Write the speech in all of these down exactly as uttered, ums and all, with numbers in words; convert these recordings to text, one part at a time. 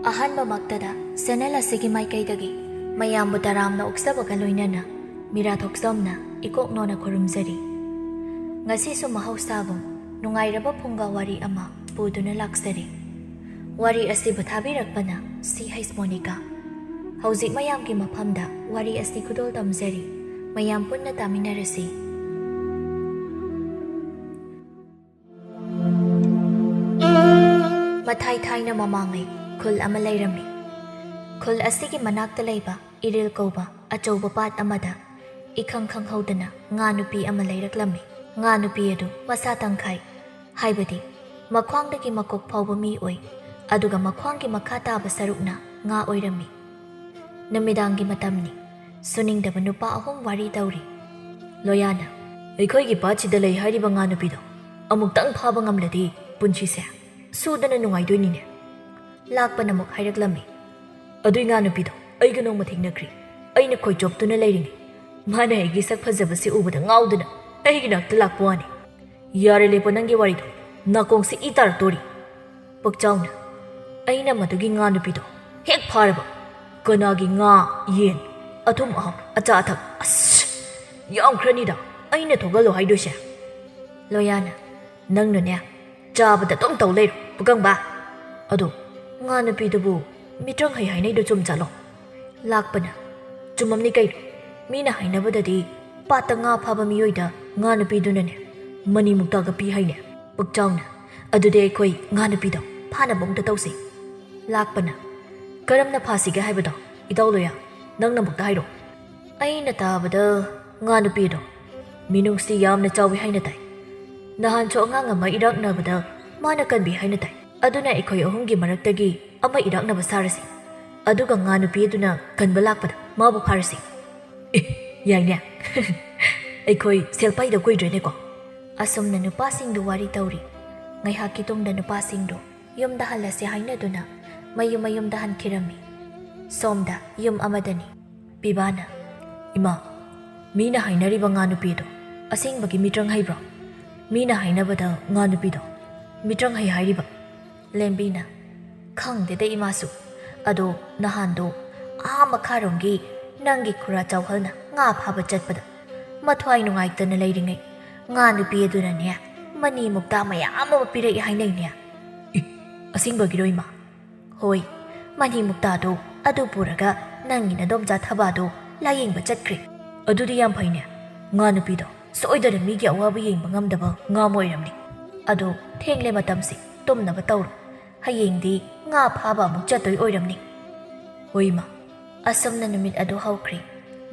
ꯑꯍꯥꯟꯕꯃꯛꯇꯗ channel ꯑꯁꯤꯒꯤ ꯃꯥꯏꯀꯩꯗꯒꯤ ꯃꯌꯥꯝꯕꯨ ꯇꯔꯥꯝꯅ ꯑꯣꯛꯆꯕꯒ ꯂꯣꯏꯅꯅ ꯃꯤꯔꯥ ꯊꯣꯛꯆꯣꯝꯅ ꯏꯀꯣꯛꯅꯣꯅ ꯈꯨꯔꯨꯝꯖꯔꯤ꯫ ꯉꯁꯤꯁꯨ ꯃꯍꯧꯁꯥꯒꯨꯝ ꯅꯨꯡꯉꯥꯏꯔꯕ ꯐꯨꯡꯒꯥ ꯋꯥꯔꯤ ꯑꯃ ꯄꯨꯗꯨꯅ ꯂꯥꯛꯆꯔꯤ꯫ ꯋꯥꯔꯤ ꯑꯁꯤꯕꯨ ꯊꯥꯕꯤꯔꯛꯄꯅ ꯁꯤ ꯍꯩꯁ ꯃꯣꯅꯤꯀꯥ꯫ ꯍꯧꯖꯤꯛ ꯃꯌꯥꯝꯒꯤ ꯃꯐꯝꯗ ꯋꯥꯔꯤ ꯑꯁꯤ ꯈꯨꯗꯣꯜ ꯇꯝꯖꯔꯤ꯫ ꯃꯌꯥꯝ ꯄꯨꯟꯅ ꯇꯥꯃꯤꯟꯅꯔꯁꯤ꯫ ꯃꯊꯥꯏ ꯊꯥꯏꯅ ꯃꯃꯥꯡꯉꯩ ꯈꯨꯜ ꯑꯃ ꯂꯩꯔꯝꯃꯤ꯫ ꯈꯨꯜ ꯑꯁꯤꯒꯤ ꯃꯅꯥꯛꯇ ꯂꯩꯕ ꯏꯔꯤꯜ ꯀꯧꯕ ꯑꯆꯧꯕ ꯄꯥꯠ ꯑꯃꯗ ꯏꯈꯪ ꯈꯪꯍꯧꯗꯅ ꯉꯥ ꯅꯨꯄꯤ ꯑꯃ ꯂꯩꯔꯛꯂꯝꯃꯤ꯫ ꯉꯥ ꯅꯨꯄꯤ ꯑꯗꯨ ꯃꯁꯥ ꯇꯪꯈꯥꯏ, ꯍꯥꯏꯕꯗꯤ ꯃꯈ꯭ꯋꯥꯡꯗꯒꯤ ꯃꯀꯣꯛ ꯐꯥꯎꯕ ꯃꯤ ꯑꯣꯏ, ꯑꯗꯨꯒ ꯃꯈ꯭ꯋꯥꯡꯒꯤ ꯃꯈꯥ ꯇꯥꯕ ꯁꯔꯨꯛꯅ ꯉꯥ ꯑꯣꯏꯔꯝꯃꯤ꯫ ꯅꯨꯃꯤꯗꯥꯡꯒꯤ ꯃꯇꯝꯅꯤ꯫ ꯁꯨꯅꯤꯡꯗꯕ ꯅꯨꯄꯥ ꯑꯍꯨꯝ ꯋꯥꯔꯤ ꯇꯧꯔꯤ꯫ ꯂꯣꯌꯥꯅ, "ꯑꯩꯈꯣꯏꯒꯤ ꯄꯥꯠꯁꯤꯗ ꯂꯩ ꯍꯥꯏꯔꯤꯕ ꯉꯥ ꯅꯨꯄꯤꯗꯣ ꯑꯃꯨꯛꯇꯪ ꯐꯥꯕ ꯉꯝꯂꯗꯤ ꯄꯨꯟꯁꯤꯁꯦ ꯁꯨꯗꯅ ꯅꯨꯡꯉꯥꯏꯗꯣꯏꯅꯤꯅꯦ꯫" ꯂꯥꯛꯄꯅ ꯑꯃꯨꯛ ꯍꯥꯏꯔꯛꯂꯝꯃꯤ, "ꯑꯗꯨꯏ ꯉꯥ ꯅꯨꯄꯤꯗꯣ ꯑꯩꯒ ꯅꯣꯡꯃ ꯊꯦꯡꯅꯈ꯭ꯔꯤ꯫ ꯑꯩꯅ ꯈꯣꯏꯆꯣꯞꯇꯨꯅ ꯂꯩꯔꯤꯉꯩ ꯃꯥꯅ ꯑꯩꯒꯤ ꯁꯛ ꯐꯖꯕꯁꯤ ꯎꯕꯗ ꯉꯥꯎꯗꯨꯅ ꯑꯩꯒꯤ ꯅꯥꯛꯇ ꯂꯥꯛꯄ ꯋꯥꯅꯤ꯫ ꯌꯥꯔꯦ, ꯂꯦꯞꯄꯣ ꯅꯪꯒꯤ ꯋꯥꯔꯤꯗꯣ, ꯅꯥꯀꯣꯡꯁꯤ ꯏ ꯇꯥꯔꯛꯇꯣꯔꯤ꯫" ꯄꯛꯆꯥꯎꯅ, "ꯑꯩꯅ ꯃꯗꯨꯒꯤ ꯉꯥ ꯅꯨꯄꯤꯗꯣ ꯍꯦꯛ ꯐꯥꯔꯕ, ꯀꯅꯥꯒꯤ ꯉꯥ, ꯌꯦꯟ, ꯑꯊꯨꯝ ꯑꯍꯥꯎ, ꯑꯆꯥ ꯑꯊꯛ, ꯑꯁ, ꯌꯥꯝꯈ꯭ꯔꯅꯤꯗ ꯑꯩꯅ ꯊꯣꯛꯍꯜꯂꯣ ꯍꯥꯏꯗꯣꯏꯁꯦ꯫" ꯂꯣꯌꯥꯅ, "ꯅꯪꯅꯅꯦ ꯆꯥꯕꯗ ꯑꯗꯨꯝ ꯇꯧ ꯂꯩꯔꯣ ꯄꯨꯀꯪꯕ꯫ ꯑꯗꯣ ꯉꯥ ꯅꯨꯄꯤꯗꯨꯕꯨ ꯃꯤꯇ꯭ꯔꯪ ꯍꯩ ꯍꯥꯏꯅꯩꯗꯣ ꯆꯨꯝ ꯆꯠꯂꯣ?" ꯂꯥꯛꯄꯅ, "ꯆꯨꯝꯃꯝꯅꯤ ꯀꯩꯅꯣ꯫ ꯃꯤꯅ ꯍꯥꯏꯅꯕꯗꯗꯤ ꯄꯥꯠꯇ ꯉꯥ ꯐꯥꯕ ꯃꯤꯑꯣꯏꯗ ꯉꯥ ꯅꯨꯄꯤꯗꯨꯅꯅꯦ ꯃꯅꯤ ꯃꯨꯛꯇꯥꯒ ꯄꯤ ꯍꯥꯏꯅꯦ꯫" ꯄꯛꯆꯥꯎꯅ, "ꯑꯗꯨꯗꯤ ꯑꯩꯈꯣꯏ ꯉꯥ ꯅꯨꯄꯤꯗꯣ ꯐꯥꯅꯕ ꯑꯃꯨꯛꯇ ꯇꯧꯁꯤ꯫" ꯂꯥꯛꯄꯅ, "ꯀꯔꯝꯅ ꯐꯥꯁꯤꯒꯦ ꯍꯥꯏꯕꯗꯣ ꯏꯇꯥꯎ ꯂꯣꯌꯥ, ꯅꯪꯅ ꯑꯃꯨꯛꯇ ꯍꯥꯏꯔꯣ꯫" "ꯑꯩꯅ ꯇꯥꯕꯗ ꯉꯥ ꯅꯨꯄꯤꯗꯣ ꯃꯤꯅꯨꯡꯁꯤ ꯌꯥꯝꯅ ꯆꯥꯎꯏ ꯍꯥꯏꯅ ꯇꯥꯏ꯫ ꯅꯍꯥꯟꯁꯨ ꯑꯉꯥꯡ ꯑꯃ ꯏꯔꯥꯛꯅꯕꯗ ꯃꯥꯅ ꯀꯟꯕꯤ ꯍꯥꯏꯅ ꯇꯥꯏ꯫ ꯑꯗꯨꯅ ꯑꯩꯈꯣꯏ ꯑꯍꯨꯝꯒꯤ ꯃꯔꯛꯇꯒꯤ ꯑꯃ ꯏꯔꯥꯛꯅꯕ ꯁꯥꯔꯁꯤ꯫ ꯑꯗꯨꯒ ꯉꯥ ꯅꯨꯄꯤ ꯑꯗꯨꯅ ꯀꯟꯕ ꯂꯥꯛꯄꯗ ꯃꯥꯕꯨ ꯐꯥꯔꯁꯤ꯫" "ꯑꯦ, ꯌꯥꯏꯅꯦ꯫" "ꯑꯩꯈꯣꯏ ꯁꯦꯜ ꯄꯥꯏꯗ ꯀꯨꯏꯗ꯭ꯔꯦꯅꯦꯀꯣ꯫" ꯑꯁꯨꯝꯅ ꯅꯨꯄꯥꯁꯤꯡꯗꯨ ꯋꯥꯔꯤ ꯇꯧꯔꯤ꯫ ꯉꯥꯏꯍꯥꯛꯀꯤ ꯇꯨꯡꯗ ꯅꯨꯄꯥꯁꯤꯡꯗꯨ ꯌꯨꯝꯗ ꯍꯜꯂꯁꯤ ꯍꯥꯏꯅꯗꯨꯅ ꯃꯌꯨꯝ ꯃꯌꯨꯝꯗ ꯍꯟꯈꯤꯔꯝꯃꯤ꯫ ꯁꯣꯝꯗ ꯌꯨꯝ ꯑꯃꯗꯅꯤ꯫ ꯄꯤꯕꯥꯅ, "ꯏꯃꯥ, ꯃꯤꯅ ꯍꯥꯏꯅꯔꯤꯕ ꯉꯥ ꯅꯨꯄꯤꯗꯣ ꯑꯁꯦꯡꯕꯒꯤ ꯃꯤꯇ꯭ꯔꯪ ꯍꯩꯕ꯭ꯔꯣ? ꯃꯤꯅ ꯍꯥꯏꯅꯕꯗ ꯉꯥ ꯅꯨꯄꯤꯗꯣ ꯃꯤꯇ꯭ꯔꯪ ꯍꯩ ꯍꯥꯏꯔꯤꯕ?" ꯂꯦꯝꯕꯤꯅ, "ꯈꯪꯗꯦꯗ ꯏꯃꯥꯁꯨ꯫ ꯑꯗꯣ ꯅꯍꯥꯟꯗꯣ ꯑꯥ ꯃꯈꯥꯔꯣꯝꯒꯤ ꯅꯪꯒꯤ ꯈꯨꯔꯥ ꯆꯥꯎꯍꯜꯅ ꯉꯥ ꯐꯥꯕ ꯆꯠꯄꯗ ꯃꯊ꯭ꯋꯥꯏ ꯅꯨꯡꯉꯥꯏꯇꯅ ꯂꯩꯔꯤꯉꯩ ꯉꯥ ꯅꯨꯄꯤ ꯑꯗꯨꯅꯅꯦ ꯃꯅꯤ ꯃꯨꯛꯇꯥ ꯃꯌꯥꯝ ꯑꯃ ꯄꯤꯔꯛꯏ ꯍꯥꯏꯅꯩꯅꯦ꯫" "ꯏ, ꯑꯁꯦꯡꯕꯒꯤꯔꯣ ꯏꯃꯥ?" "ꯍꯣꯏ, ꯃꯅꯤ ꯃꯨꯛꯇꯥꯗꯣ ꯑꯗꯨ ꯄꯨꯔꯒ ꯅꯪꯒꯤ ꯅꯗꯣꯝꯆꯥ ꯊꯕꯥꯗꯣ ꯂꯥꯌꯦꯡꯕ ꯆꯠꯈ꯭ꯔꯦ꯫" "ꯑꯗꯨꯗꯤ ꯌꯥꯝ ꯐꯩꯅꯦ꯫ ꯉꯥ ꯅꯨꯄꯤꯗꯣ ꯁꯣꯏꯗꯅ ꯃꯤꯒꯤ ꯑꯋꯥꯕ ꯌꯦꯡꯕ ꯉꯝꯗꯕ ꯉꯥ ꯑꯃ ꯑꯣꯏꯔꯝꯅꯤ꯫ ꯑꯗꯣ ꯊꯦꯡꯂꯦ ꯃꯇꯝꯁꯦ, ꯇꯨꯝꯅꯕ ꯇꯧꯔꯣ꯫ ꯍꯌꯦꯡꯗꯤ ꯉꯥ ꯐꯥꯕ ꯑꯃꯨꯛ ꯆꯠꯇꯣꯏ ꯑꯣꯏꯔꯝꯅꯤ꯫" "ꯍꯣꯏ ꯏꯃꯥ꯫" ꯑꯁꯨꯝꯅ ꯅꯨꯃꯤꯠ ꯑꯗꯨ ꯍꯧꯈ꯭ꯔꯦ꯫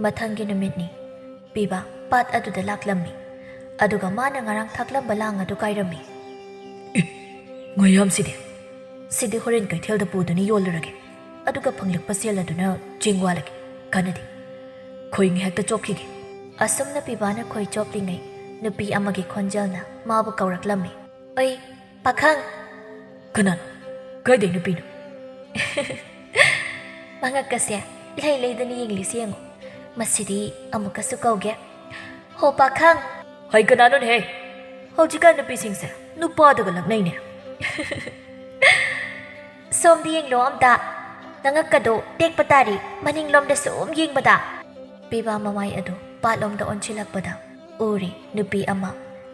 ꯃꯊꯪꯒꯤ ꯅꯨꯃꯤꯠꯅꯤ꯫ ꯄꯤꯕꯥ ꯄꯥꯠ ꯑꯗꯨꯗ ꯂꯥꯛꯂꯝꯃꯤ꯫ ꯑꯗꯨꯒ ꯃꯥꯅ ꯉꯔꯥꯡ ꯊꯥꯛꯂꯝꯕ ꯂꯥꯡ ꯑꯗꯨ ꯀꯥꯏꯔꯝꯃꯤ꯫ "ꯏ, ꯉꯥꯌꯥꯝꯁꯤꯗꯤ?" "ꯁꯤꯗꯤ ꯍꯣꯔꯦꯟ ꯀꯩꯊꯦꯜꯗ ꯄꯨꯗꯨꯅ ꯌꯣꯜꯂꯨꯔꯒꯦ꯫ ꯑꯗꯨꯒ ꯐꯪꯂꯛꯄ ꯁꯦꯜ ꯑꯗꯨꯅ ꯆꯦꯡ ꯋꯥꯜꯂꯒꯦ꯫ ꯀꯥꯟꯅꯗꯦ꯫ ꯈꯣꯏ ꯉꯥꯏꯍꯥꯛꯇ ꯆꯣꯞꯈꯤꯒꯦ꯫" ꯑꯁꯨꯝꯅ ꯄꯤꯕꯥꯅ ꯈꯣꯏ ꯆꯣꯞꯂꯤꯉꯩ ꯅꯨꯄꯤ ꯑꯃꯒꯤ ꯈꯣꯟꯖꯦꯜꯅ ꯃꯥꯕꯨ ꯀꯧꯔꯛꯂꯝꯃꯤ꯫ "ꯑꯣꯏ, ꯄꯥꯈꯪ!" "ꯀꯅꯥꯅꯣ? ꯀꯥꯏꯗꯩ ꯅꯨꯄꯤꯅꯣ?" "ꯃꯉꯛꯀꯁꯦ ꯂꯩ ꯂꯩꯗꯅ ꯌꯦꯡꯂꯤꯁꯤ ꯌꯦꯡꯉꯨ꯫ ꯃꯁꯤꯗꯤ ꯑꯃꯨꯛꯀꯁꯨ ꯀꯧꯒꯦ꯫ ꯍꯣ ꯄꯥꯈꯪ!" "ꯍꯩ, ꯀꯅꯥꯅꯣꯅꯦꯍꯦ? ꯍꯧꯖꯤꯛꯀꯥꯟ ꯅꯨꯄꯤꯁꯤꯡꯁꯦ ꯅꯨꯄꯥꯗꯒ ꯂꯛꯅꯩꯅꯦ꯫" "ꯁꯣꯝꯗ ꯌꯦꯡꯂꯣ ꯑꯝꯇ꯫ ꯅꯉꯛꯀꯗꯣ ꯇꯦꯛꯄ ꯇꯥꯔꯤ, ꯃꯅꯤꯡꯂꯣꯝꯗ ꯁꯨꯝ ꯌꯦꯡꯕꯗ꯫" ꯄꯤꯕꯥ ꯃꯃꯥꯏ ꯑꯗꯨ ꯄꯥꯠꯂꯣꯝꯗ ꯑꯣꯟꯁꯤꯜꯂꯛꯄꯗ ꯎꯔꯦ ꯅꯨꯄꯤ ꯑꯃ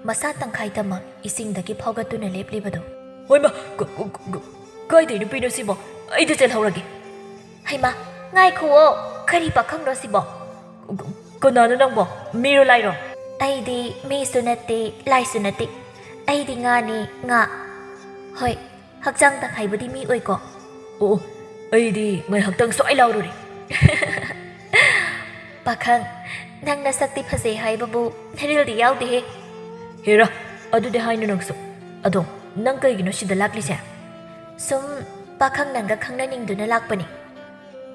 ꯃꯁꯥ ꯇꯪꯈꯥꯏ ꯇꯃꯛ ꯏꯁꯤꯡꯗꯒꯤ ꯐꯥꯎꯒꯠꯇꯨꯅ ꯂꯦꯞꯂꯤꯕꯗꯨ꯫ "ꯍꯣꯏꯃ, ꯀ-, ꯀ-, ꯀ-, ꯀꯥꯏꯗꯩ ꯅꯨꯄꯤꯅꯣ ꯁꯤꯕꯣ? ꯑꯩꯗ ꯆꯦꯜꯍꯧꯔꯒꯦ꯫" "ꯍꯩꯃꯥ, ꯉꯥꯏꯈꯨꯑꯣ, ꯀꯔꯤ ꯄꯥꯈꯪꯅꯣ ꯁꯤꯕꯣ?" "ꯀ-, ꯀ-, ꯀꯅꯥꯅꯣ ꯅꯪꯕꯣ? ꯃꯤꯔꯣ ꯂꯥꯏꯔꯣ?" "ꯑꯩꯗꯤ ꯃꯤꯁꯨ ꯅꯠꯇꯦ, ꯂꯥꯏꯁꯨ ꯅꯠꯇꯦ꯫ ꯑꯩꯗꯤ ꯉꯥꯅꯤ, ꯉꯥ꯫ ꯍꯣꯏ, ꯍꯛꯆꯥꯡ ꯇꯪꯈꯥꯏꯕꯨꯗꯤ ꯃꯤ ꯑꯣꯏꯀꯣ꯫" "ꯑꯣ, ꯑꯣ, ꯑꯩꯗꯤ ꯉꯥꯏꯍꯥꯛꯇꯪ ꯁ꯭ꯋꯥꯏ ꯂꯥꯎꯔꯨꯔꯦ꯫" "ꯄꯥꯈꯪ, ꯅꯪ ꯅꯁꯛꯇꯤ ꯐꯖꯩ ꯍꯥꯏꯕꯕꯨ ꯅꯔꯤꯜꯗꯤ ꯌꯥꯎꯗꯦꯍꯦ꯫" "ꯍꯦꯔꯥ, ꯑꯗꯨꯗꯤ ꯍꯥꯏꯅꯨ ꯅꯪꯁꯨ꯫ ꯑꯗꯣ ꯅꯪ ꯀꯩꯒꯤꯅꯣ ꯁꯤꯗ ꯂꯥꯛꯂꯤꯁꯦ?" "ꯁꯨꯝ ꯄꯥꯈꯪ ꯅꯪꯒ ꯈꯪꯅꯅꯤꯡꯗꯨꯅ ꯂꯥꯛꯄꯅꯤ꯫"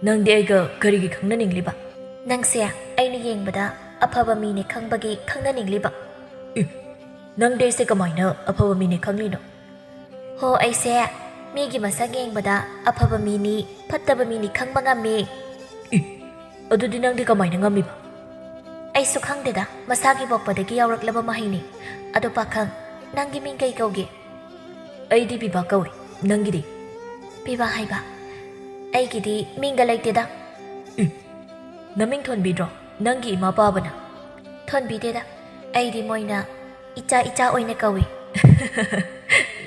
"ꯅꯪꯗꯤ ꯑꯩꯒ ꯀꯔꯤꯒꯤ ꯈꯪꯅꯅꯤꯡꯂꯤꯕ?" "ꯅꯪꯁꯦ ꯑꯩꯅ ꯌꯦꯡꯕꯗ ꯑꯐꯕ ꯃꯤꯅꯦ ꯈꯪꯕꯒꯤ ꯈꯪꯅꯅꯤꯡꯂꯤꯕ꯫" "ꯏ, ꯅꯪꯗꯤ ꯑꯩꯁꯦ ꯀꯃꯥꯏꯅ ꯑꯐꯕ ꯃꯤꯅꯦ ꯈꯪꯂꯤꯅꯣ?" "ꯍꯣ, ꯑꯩꯁꯦ ꯃꯤꯒꯤ ꯃꯁꯛ ꯌꯦꯡꯕꯗ ꯑꯐꯕ ꯃꯤꯅꯤ, ꯐꯠꯇꯕ ꯃꯤꯅꯤ ꯈꯪꯕ ꯉꯝꯃꯤ꯫" "ꯏ, ꯑꯗꯨꯗꯤ ꯅꯪꯗꯤ ꯀꯃꯥꯏꯅ ꯉꯝꯃꯤꯕ?" "ꯑꯩꯁꯨ ꯈꯪꯗꯦꯗ, ꯃꯁꯥꯒꯤ ꯄꯣꯛꯄꯗꯒꯤ ꯌꯥꯎꯔꯛꯂꯕ ꯃꯍꯩꯅꯤ꯫ ꯑꯗꯣ ꯄꯥꯈꯪ, ꯅꯪꯒꯤ ꯃꯤꯡ ꯀꯩ ꯀꯧꯒꯦ?" "ꯑꯩꯗꯤ ꯕꯤꯕꯥ ꯀꯧꯏ꯫ ꯅꯪꯒꯤꯗꯤ?" ꯄꯤꯕꯥ ꯍꯥꯏꯕ꯫ ꯑꯩꯒꯤꯗꯤ ꯃꯤꯡꯒ ꯂꯩꯇꯦꯗ꯫ ꯎꯝ, ꯅꯃꯤꯡ ꯊꯣꯟꯕꯤꯗ꯭ꯔꯣ ꯅꯪꯒꯤ ꯏꯃꯥ ꯄꯥꯕꯅ? ꯊꯣꯟꯕꯤꯗꯦꯗ꯫ ꯑꯩꯗꯤ ꯃꯣꯏꯅ ꯏꯆꯥ ꯏꯆꯥ ꯑꯣꯏꯅ ꯀꯧꯏ꯫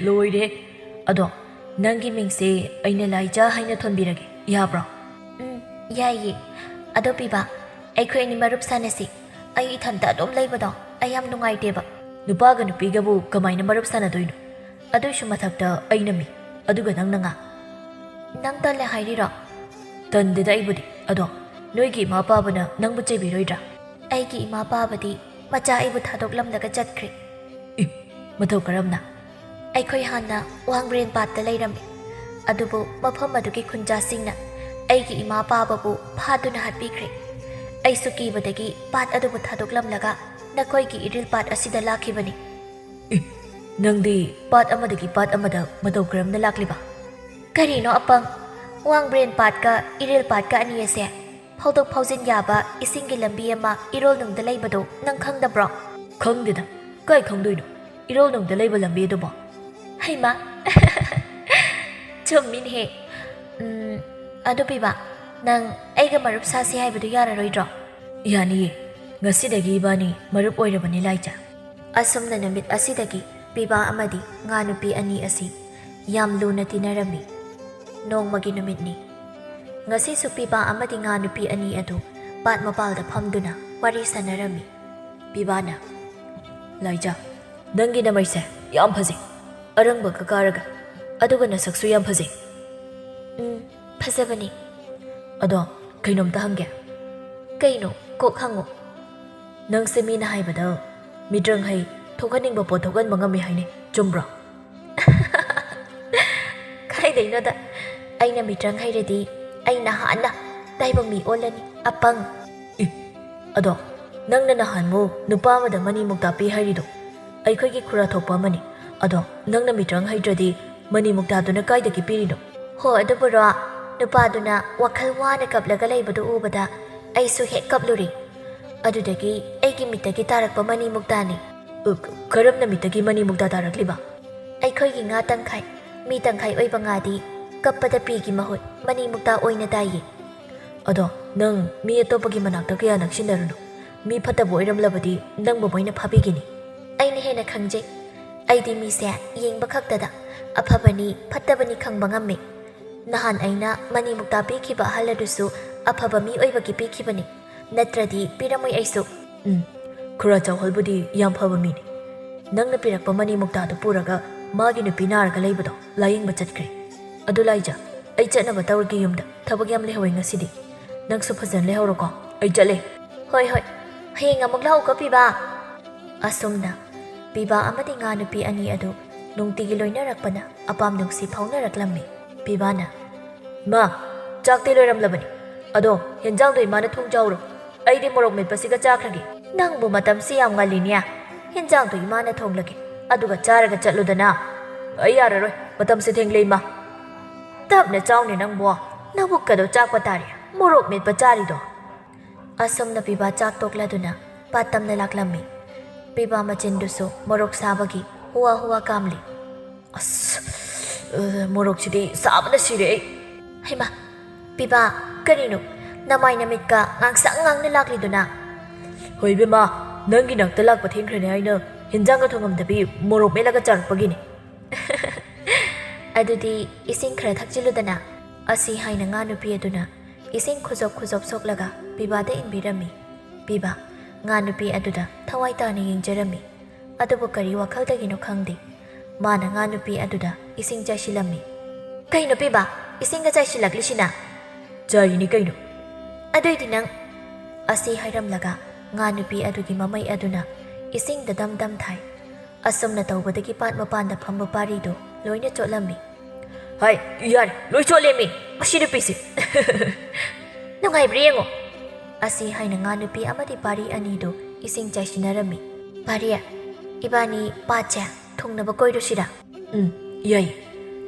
ꯂꯣꯏꯔꯦ꯫ ꯑꯗꯣ ꯅꯪꯒꯤ ꯃꯤꯡꯁꯦ ꯑꯩꯅ ꯂꯥꯏꯖꯥ ꯍꯥꯏꯅ ꯊꯣꯟꯕꯤꯔꯒꯦ, ꯌꯥꯕ꯭ꯔꯣ? ꯎꯝ, ꯌꯥꯏꯌꯦ꯫ ꯑꯗꯣ ꯄꯤꯕꯥ, ꯑꯩꯈꯣꯏ ꯑꯅꯤ ꯃꯔꯨꯞ ꯁꯥꯟꯅꯁꯤ꯫ ꯑꯩ ꯏꯊꯟꯇ ꯑꯗꯨꯝ ꯂꯩꯕꯗꯣ ꯑꯩ ꯌꯥꯝ ꯅꯨꯡꯉꯥꯏꯇꯦꯕ꯫ ꯅꯨꯄꯥꯒ ꯅꯨꯄꯤꯒꯕꯨ ꯀꯃꯥꯏꯅ ꯃꯔꯨꯞ ꯁꯥꯟꯅꯗꯣꯏꯅꯣ? ꯑꯗꯨꯏꯁꯨ ꯃꯊꯛꯇ ꯑꯩꯅ ꯃꯤ, ꯑꯗꯨꯒ ꯅꯪꯅ ꯉꯥ꯫ ꯅꯪ ꯇꯜꯂꯦ ꯍꯥꯏꯔꯤꯔꯣ? ꯇꯟꯗꯦꯗ ꯑꯩꯕꯨꯗꯤ꯫ ꯑꯗꯣ ꯅꯣꯏꯒꯤ ꯏꯃꯥ ꯄꯥꯕꯅ ꯅꯪꯕꯨ ꯆꯩꯕꯤꯔꯣꯏꯗ꯭ꯔꯥ? ꯑꯩꯒꯤ ꯏꯃꯥ ꯄꯥꯕꯗꯤ ꯃꯆꯥ ꯑꯩꯕꯨ ꯊꯥꯗꯣꯛꯂꯝꯂꯒ ꯆꯠꯈ꯭ꯔꯦ꯫ ꯏ, ꯃꯇꯧ ꯀꯔꯝꯅ? ꯑꯩꯈꯣꯏ ꯍꯥꯟꯅ ꯋꯥꯡꯕ꯭ꯔꯦꯟ ꯄꯥꯠꯇ ꯂꯩꯔꯝꯃꯤ꯫ ꯑꯗꯨꯕꯨ ꯃꯐꯝ ꯑꯗꯨꯒꯤ ꯈꯨꯟꯖꯥꯁꯤꯡꯅ ꯑꯩꯒꯤ ꯏꯃꯥ ꯄꯥꯕꯕꯨ ꯐꯥꯗꯨꯅ ꯍꯥꯠꯄꯤꯈ꯭ꯔꯦ꯫ ꯑꯩꯁꯨ ꯀꯤꯕꯗꯒꯤ ꯄꯥꯠ ꯑꯗꯨꯕꯨ ꯊꯥꯗꯣꯛꯂꯝꯂꯒ ꯅꯈꯣꯏꯒꯤ ꯏꯔꯤꯜ ꯄꯥꯠ ꯑꯁꯤꯗ ꯂꯥꯛꯈꯤꯕꯅꯤ꯫ ꯏ, ꯅꯪꯗꯤ ꯄꯥꯠ ꯑꯃꯗꯒꯤ ꯄꯥꯠ ꯑꯃꯗ ꯃꯇꯧ ꯀꯔꯝꯅ ꯂꯥꯛꯂꯤꯕ? ꯀꯔꯤꯅꯣ ꯑꯄꯪ? ꯋꯥꯡꯕ꯭ꯔꯦꯟ ꯄꯥꯠꯀ ꯏꯔꯤꯜ ꯄꯥꯠꯀ ꯑꯅꯤ ꯑꯁꯦ ꯐꯥꯎꯗꯣꯛ ꯐꯥꯎꯖꯤꯟ ꯌꯥꯕ ꯏꯁꯤꯡꯒꯤ ꯂꯝꯕꯤ ꯑꯃ ꯏꯔꯣꯜꯅꯨꯡꯗ ꯂꯩꯕꯗꯣ ꯅꯪ ꯈꯪꯗꯕ꯭ꯔꯣ? ꯈꯪꯗꯦꯗ꯫ ꯀꯥꯏ ꯈꯪꯗꯣꯏꯅꯣ? ꯏꯔꯣꯜꯅꯨꯡꯗ ꯂꯩꯕ ꯂꯝꯕꯤ ꯑꯗꯨꯕꯣ? ꯍꯩꯃꯥ! ꯆꯨꯝꯃꯤꯅꯦꯍꯦ꯫ ꯎꯝ, ꯑꯗꯨ ꯄꯤꯕꯥ, ꯅꯪ ꯑꯩꯒ ꯃꯔꯨꯞ ꯁꯥꯁꯤ ꯍꯥꯏꯕꯗꯨ ꯌꯥꯔꯔꯣꯏꯗ꯭ꯔꯣ? ꯌꯥꯅꯤꯌꯦ꯫ ꯉꯁꯤꯗꯒꯤ ꯏꯕꯥꯅꯤ ꯃꯔꯨꯞ ꯑꯣꯏꯔꯕꯅꯤ, ꯂꯥꯏꯖꯥ꯫ ꯑꯁꯨꯝꯅ ꯅꯨꯃꯤꯠ ꯑꯁꯤꯗꯒꯤ ꯄꯤꯕꯥ ꯑꯃꯗꯤ ꯉꯥ ꯅꯨꯄꯤ ꯑꯅꯤ ꯑꯁꯤ ꯌꯥꯝ ꯂꯨꯅ ꯇꯤꯟꯅꯔꯝꯃꯤ꯫ ꯅꯣꯡꯃꯒꯤ ꯅꯨꯃꯤꯠꯅꯤ꯫ ꯉꯁꯤꯁꯨ ꯄꯤꯕꯥ ꯑꯃꯗꯤ ꯉꯥ ꯅꯨꯄꯤ ꯑꯅꯤ ꯑꯗꯨ ꯄꯥꯠ ꯃꯄꯥꯜꯗ ꯐꯝꯗꯨꯅ ꯋꯥꯔꯤ ꯁꯥꯟꯅꯔꯝꯃꯤ꯫ ꯄꯤꯕꯥꯅ, "ꯂꯥꯏꯖꯥ, ꯅꯪꯒꯤ ꯅꯃꯩꯁꯦ ꯌꯥꯝ ꯐꯖꯩ꯫ ꯑꯔꯪꯕꯒ ꯀꯥꯔꯒ꯫ ꯑꯗꯨꯒ ꯅꯁꯛꯁꯨ ꯌꯥꯝ ꯐꯖꯩ꯫" "ꯎꯝ, ꯐꯖꯕꯅꯤ꯫" "ꯑꯗꯣ ꯀꯩꯅꯣꯝꯇ ꯍꯪꯒꯦ?" "ꯀꯩꯅꯣ? ꯀꯣꯛ ꯍꯪꯉꯣ꯫" "ꯅꯪꯁꯦ ꯃꯤꯅ ꯍꯥꯏꯕꯗ ꯃꯤꯇ꯭ꯔꯪ ꯍꯩ, ꯊꯣꯛꯍꯟꯅꯤꯡꯕ ꯄꯣꯠ ꯊꯣꯛꯍꯟꯕ ꯉꯝꯃꯤ ꯍꯥꯏꯅꯤ, ꯆꯨꯝꯕ꯭ꯔꯣ?" "ꯀꯥꯏꯗꯩꯅꯣꯗ, ꯑꯩꯅ ꯃꯤꯇ꯭ꯔꯪ ꯍꯩꯔꯗꯤ ꯑꯩ ꯅꯍꯥꯟꯅ ꯇꯥꯏꯕꯪ ꯃꯤ ꯑꯣꯜꯂꯅꯤ, ꯑꯄꯪ!" "ꯏ, ꯑꯗꯣ ꯅꯪꯅ ꯅꯍꯥꯟꯃꯨꯛ ꯅꯨꯄꯥ ꯑꯃꯗ ꯃꯅꯤ ꯃꯨꯛꯇꯥ ꯄꯤ ꯍꯥꯏꯔꯤꯗꯣ, ꯑꯩꯈꯣꯏꯒꯤ ꯈꯨꯔꯥ ꯊꯣꯛꯄ ꯑꯃꯅꯤ꯫ ꯑꯗꯣ ꯅꯪꯅ ꯃꯤꯇ꯭ꯔꯪ ꯍꯩꯇ꯭ꯔꯗꯤ ꯃꯅꯤ ꯃꯨꯛꯇꯥꯗꯨꯅ ꯀꯥꯏꯗꯒꯤ ꯄꯤꯔꯤꯅꯣ?" "ꯍꯣ, ꯑꯗꯨꯕꯨꯔꯣ, ꯅꯨꯄꯥꯗꯨꯅ ꯋꯥꯈꯜ ꯋꯥꯅ ꯀꯞꯂꯒ ꯂꯩꯕꯗꯨ ꯎꯕꯗ ꯑꯩꯁꯨ ꯍꯦꯛ ꯀꯞꯂꯨꯔꯦ꯫ ꯑꯗꯨꯗꯒꯤ ꯑꯩꯒꯤ ꯃꯤꯠꯇꯒꯤ ꯇꯥꯔꯛꯄ ꯃꯅꯤ ꯃꯨꯛꯇꯥꯅꯤ꯫" "ꯑ, ꯀꯔꯝꯅ ꯃꯤꯠꯇꯒꯤ ꯃꯅꯤ ꯃꯨꯛꯇꯥ ꯇꯥꯔꯛꯂꯤꯕ?" "ꯑꯩꯈꯣꯏꯒꯤ ꯉꯥ ꯇꯪꯈꯥꯏ, ꯃꯤ ꯇꯪꯈꯥꯏ ꯑꯣꯏꯕ ꯉꯥꯗꯤ ꯀꯞꯄꯗ ꯄꯤꯒꯤ ꯃꯍꯨꯠ ꯃꯅꯤꯃꯨꯛꯇ ꯑꯣꯏꯅ ꯇꯥꯏꯌꯦ꯫ ꯑꯗꯣ ꯅꯪ ꯃꯤ ꯑꯇꯣꯞꯄꯒꯤ ꯃꯅꯥꯛꯇ ꯀꯌꯥ ꯅꯛꯁꯤꯟꯅꯔꯨꯅꯨ꯫ ꯃꯤ ꯐꯠꯇꯕ ꯑꯣꯏꯔꯝꯂꯕꯗꯤ ꯅꯪꯕꯨ ꯃꯣꯏꯅ ꯐꯥꯕꯤꯒꯅꯤ꯫ ꯑꯩꯅ ꯍꯦꯟꯅ ꯈꯪꯖꯩ꯫ ꯑꯩꯗꯤ ꯃꯤꯁꯦ ꯌꯦꯡꯕ ꯈꯛꯇꯗ ꯑꯐꯕꯅꯤ ꯐꯠꯇꯕꯅꯤ ꯈꯪꯕ ꯉꯝꯃꯤ꯫ ꯅꯍꯥꯟ ꯑꯩꯅ ꯃꯅꯤꯃꯨꯛꯇ ꯄꯤꯈꯤꯕ ꯑꯍꯜ ꯑꯗꯨꯁꯨ ꯑꯐꯕ ꯃꯤ ꯑꯣꯏꯕꯒꯤ ꯄꯤꯈꯤꯕꯅꯤ꯫ ꯅꯠꯇ꯭ꯔꯗꯤ ꯄꯤꯔꯝꯃꯣꯏ ꯑꯩꯁꯨ꯫ ꯎꯝ, ꯈꯨꯔꯥ ꯆꯥꯎꯍꯜꯕꯨꯗꯤ ꯌꯥꯝ ꯐꯕ ꯃꯤꯅꯤ꯫ ꯅꯪꯅ ꯄꯤꯔꯛꯄ ꯃꯅꯤꯃꯨꯛꯇꯥꯗꯨ ꯄꯨꯔꯒ ꯃꯥꯒꯤ ꯅꯨꯄꯤ ꯅꯥꯔꯒ ꯂꯩꯕꯗꯣ ꯂꯥꯌꯦꯡꯕ ꯆꯠꯈ꯭ꯔꯦ꯫ ꯑꯗꯨ ꯂꯥꯏꯖ, ꯑꯩ ꯆꯠꯅꯕ ꯇꯧꯔꯒꯦ ꯌꯨꯝꯗ꯫ ꯊꯕꯛ ꯌꯥꯝ ꯂꯩꯍꯧꯋꯦ ꯉꯁꯤꯗꯤ꯫ ꯅꯪꯁꯨ ꯐꯖꯅ ꯂꯩꯍꯧꯔꯣꯀꯣ꯫ ꯑꯩ ꯆꯠꯂꯦ꯫ ꯍꯣꯏ, ꯍꯣꯏ꯫ ꯍꯌꯦꯡ ꯑꯃꯨꯛ ꯂꯥꯛꯎꯀꯣ, ꯄꯤꯕꯥ꯫ ꯑꯁꯨꯝꯅ ꯄꯤꯕꯥ ꯑꯃꯗꯤ ꯉꯥ ꯅꯨꯄꯤ ꯑꯅꯤ ꯑꯗꯨ ꯅꯨꯡꯇꯤꯒꯤ ꯂꯣꯏꯅꯔꯛꯄꯅ ꯑꯄꯥꯝ ꯅꯨꯡꯁꯤ ꯐꯥꯎꯅꯔꯛꯂꯝꯃꯤ꯫ ꯄꯤꯕꯥꯅ, "ꯏꯃꯥ, ꯆꯥꯛꯇꯤ ꯂꯣꯏꯔꯝꯂꯕꯅꯤ꯫ ꯑꯗꯣ ꯍꯦꯟꯖꯥꯡꯗꯣ ꯏꯃꯥꯅ ꯊꯣꯡꯖꯍꯧꯔꯣ꯫ ꯑꯩꯗꯤ ꯃꯣꯔꯣꯛ ꯃꯦꯠꯄꯁꯤꯒ ꯆꯥꯈ꯭ꯔꯒꯦ꯫ ꯅꯪꯕꯨ ꯃꯇꯝꯁꯤ ꯌꯥꯝ ꯉꯜꯂꯤꯅꯦ꯫ ꯍꯦꯟꯖꯥꯡꯗꯣ ꯏꯃꯥꯅ ꯊꯣꯡꯂꯒꯦ꯫ ꯑꯗꯨꯒ ꯆꯥꯔꯒ ꯆꯠꯂꯨꯗꯅ꯫" "ꯑꯩ ꯌꯥꯔꯔꯣꯏ꯫ ꯃꯇꯝꯁꯦ ꯊꯦꯡꯂꯦ, ꯏꯃꯥ꯫ ꯇꯞꯅ ꯆꯥꯎꯅꯦ ꯅꯪꯕꯣ꯫ ꯅꯕꯨꯛꯀꯗꯣ ꯆꯥꯛꯄ ꯇꯥꯔꯦ꯫ ꯃꯣꯔꯣꯛ ꯃꯦꯠꯄ ꯆꯥꯔꯤꯗꯣ꯫" ꯑꯁꯨꯝꯅ ꯄꯤꯕꯥ ꯆꯥꯛ ꯇꯣꯛꯂꯗꯨꯅ ꯄꯥꯠꯇꯝꯅ ꯂꯥꯛꯂꯝꯃꯤ꯫ ꯄꯤꯕꯥ ꯃꯆꯤꯟꯗꯨꯁꯨ ꯃꯣꯔꯣꯛ ꯁꯥꯕꯒꯤ ꯍꯨꯋꯥ ꯍꯨꯋꯥ ꯀꯥꯝꯂꯤ꯫ "ꯑꯁ, ꯑ, ꯃꯣꯔꯣꯛꯁꯤꯗꯤ ꯁꯥꯕꯅ ꯁꯤꯔꯦ ꯑꯩ꯫" "ꯍꯩꯃꯥ, ꯄꯤꯕꯥ, ꯀꯔꯤꯅꯣ? ꯅꯃꯥꯏ ꯅꯃꯤꯠꯀ ꯉꯥꯡꯁꯪ ꯉꯥꯡꯅ ꯂꯥꯛꯂꯤꯗꯨꯅ?" "ꯍꯣꯏ ꯏꯕꯦꯝꯃ, ꯅꯪꯒꯤ ꯅꯥꯛꯇ ꯂꯥꯛꯄ ꯊꯦꯡꯈ꯭ꯔꯦꯅꯦ ꯍꯥꯏꯅ ꯍꯦꯟꯖꯥꯡꯒ ꯊꯣꯡꯉꯝꯗꯕꯤ ꯃꯣꯔꯣꯛ ꯃꯦꯠꯂꯒ ꯆꯥꯔꯛꯄꯒꯤꯅꯤ꯫" "ꯑꯗꯨꯗꯤ ꯏꯁꯤꯡ ꯈꯔ ꯊꯛꯆꯤꯜꯂꯨꯗꯅ꯫" ꯑꯁꯤ ꯍꯥꯏꯅ ꯉꯥ ꯅꯨꯄꯤ ꯑꯗꯨꯅ ꯏꯁꯤꯡ ꯈꯨꯖꯣꯞ ꯈꯨꯖꯣꯞ ꯁꯣꯛꯂꯒ ꯄꯤꯕꯥꯗ ꯏꯟꯕꯤꯔꯝꯃꯤ꯫ ꯄꯤꯕꯥ ꯉꯥ ꯅꯨꯄꯤ ꯑꯗꯨꯗ ꯊꯋꯥꯏ ꯇꯥꯅ ꯌꯦꯡꯖꯔꯝꯃꯤ꯫ ꯑꯗꯨꯕꯨ ꯀꯔꯤ ꯋꯥꯈꯜꯗꯒꯤꯅꯣ ꯈꯪꯗꯦ, ꯃꯥꯅ ꯉꯥ ꯅꯨꯄꯤ ꯑꯗꯨꯗ ꯏꯁꯤꯡ ꯆꯥꯏꯁꯤꯜꯂꯝꯃꯤ꯫ "ꯀꯩꯅꯣ ꯄꯤꯕꯥ, ꯏꯁꯤꯡꯒ ꯆꯥꯏꯁꯤꯜꯂꯛꯂꯤꯁꯤꯅ?" "ꯆꯥꯏꯔꯤꯅꯤ ꯀꯩꯅꯣ꯫" "ꯑꯗꯨꯏꯗꯤ ꯅꯪ꯫" ꯑꯁꯤ ꯍꯥꯏꯔꯝꯂꯒ ꯉꯥ ꯅꯨꯄꯤ ꯑꯗꯨꯒꯤ ꯃꯃꯩ ꯑꯗꯨꯅ ꯏꯁꯤꯡꯗ ꯗꯝ ꯗꯝ ꯊꯥꯏ꯫ ꯑꯁꯨꯝꯅ ꯇꯧꯕꯗꯒꯤ ꯄꯥꯠ ꯃꯄꯥꯟꯗ ꯐꯝꯕ ꯄꯥꯔꯤꯗꯨ ꯂꯣꯏꯅ ꯆꯣꯠꯂꯝꯃꯤ꯫ "ꯍꯥꯏ, ꯌꯥꯔꯦ, ꯂꯣꯏ ꯆꯣꯠꯂꯦꯃꯤ, ꯃꯁꯤ ꯅꯨꯄꯤꯁꯤ꯫" "ꯅꯨꯡꯉꯥꯏꯕ꯭ꯔꯥ ꯌꯦꯡꯉꯣ꯫" ꯑꯁꯤ ꯍꯥꯏꯅ ꯉꯥ ꯅꯨꯄꯤ ꯑꯃꯗꯤ ꯄꯥꯔꯤ ꯑꯅꯤꯗꯨ ꯏꯁꯤꯡ ꯆꯥꯏꯁꯤꯟꯅꯔꯝꯃꯤ꯫ "ꯄꯥꯔꯤ, ꯏꯕꯥꯅꯤ ꯄꯥꯠꯁꯦ ꯊꯨꯡꯅꯕ ꯀꯣꯏꯔꯨꯁꯤꯔꯥ?" "ꯎꯝ, ꯌꯥꯏ꯫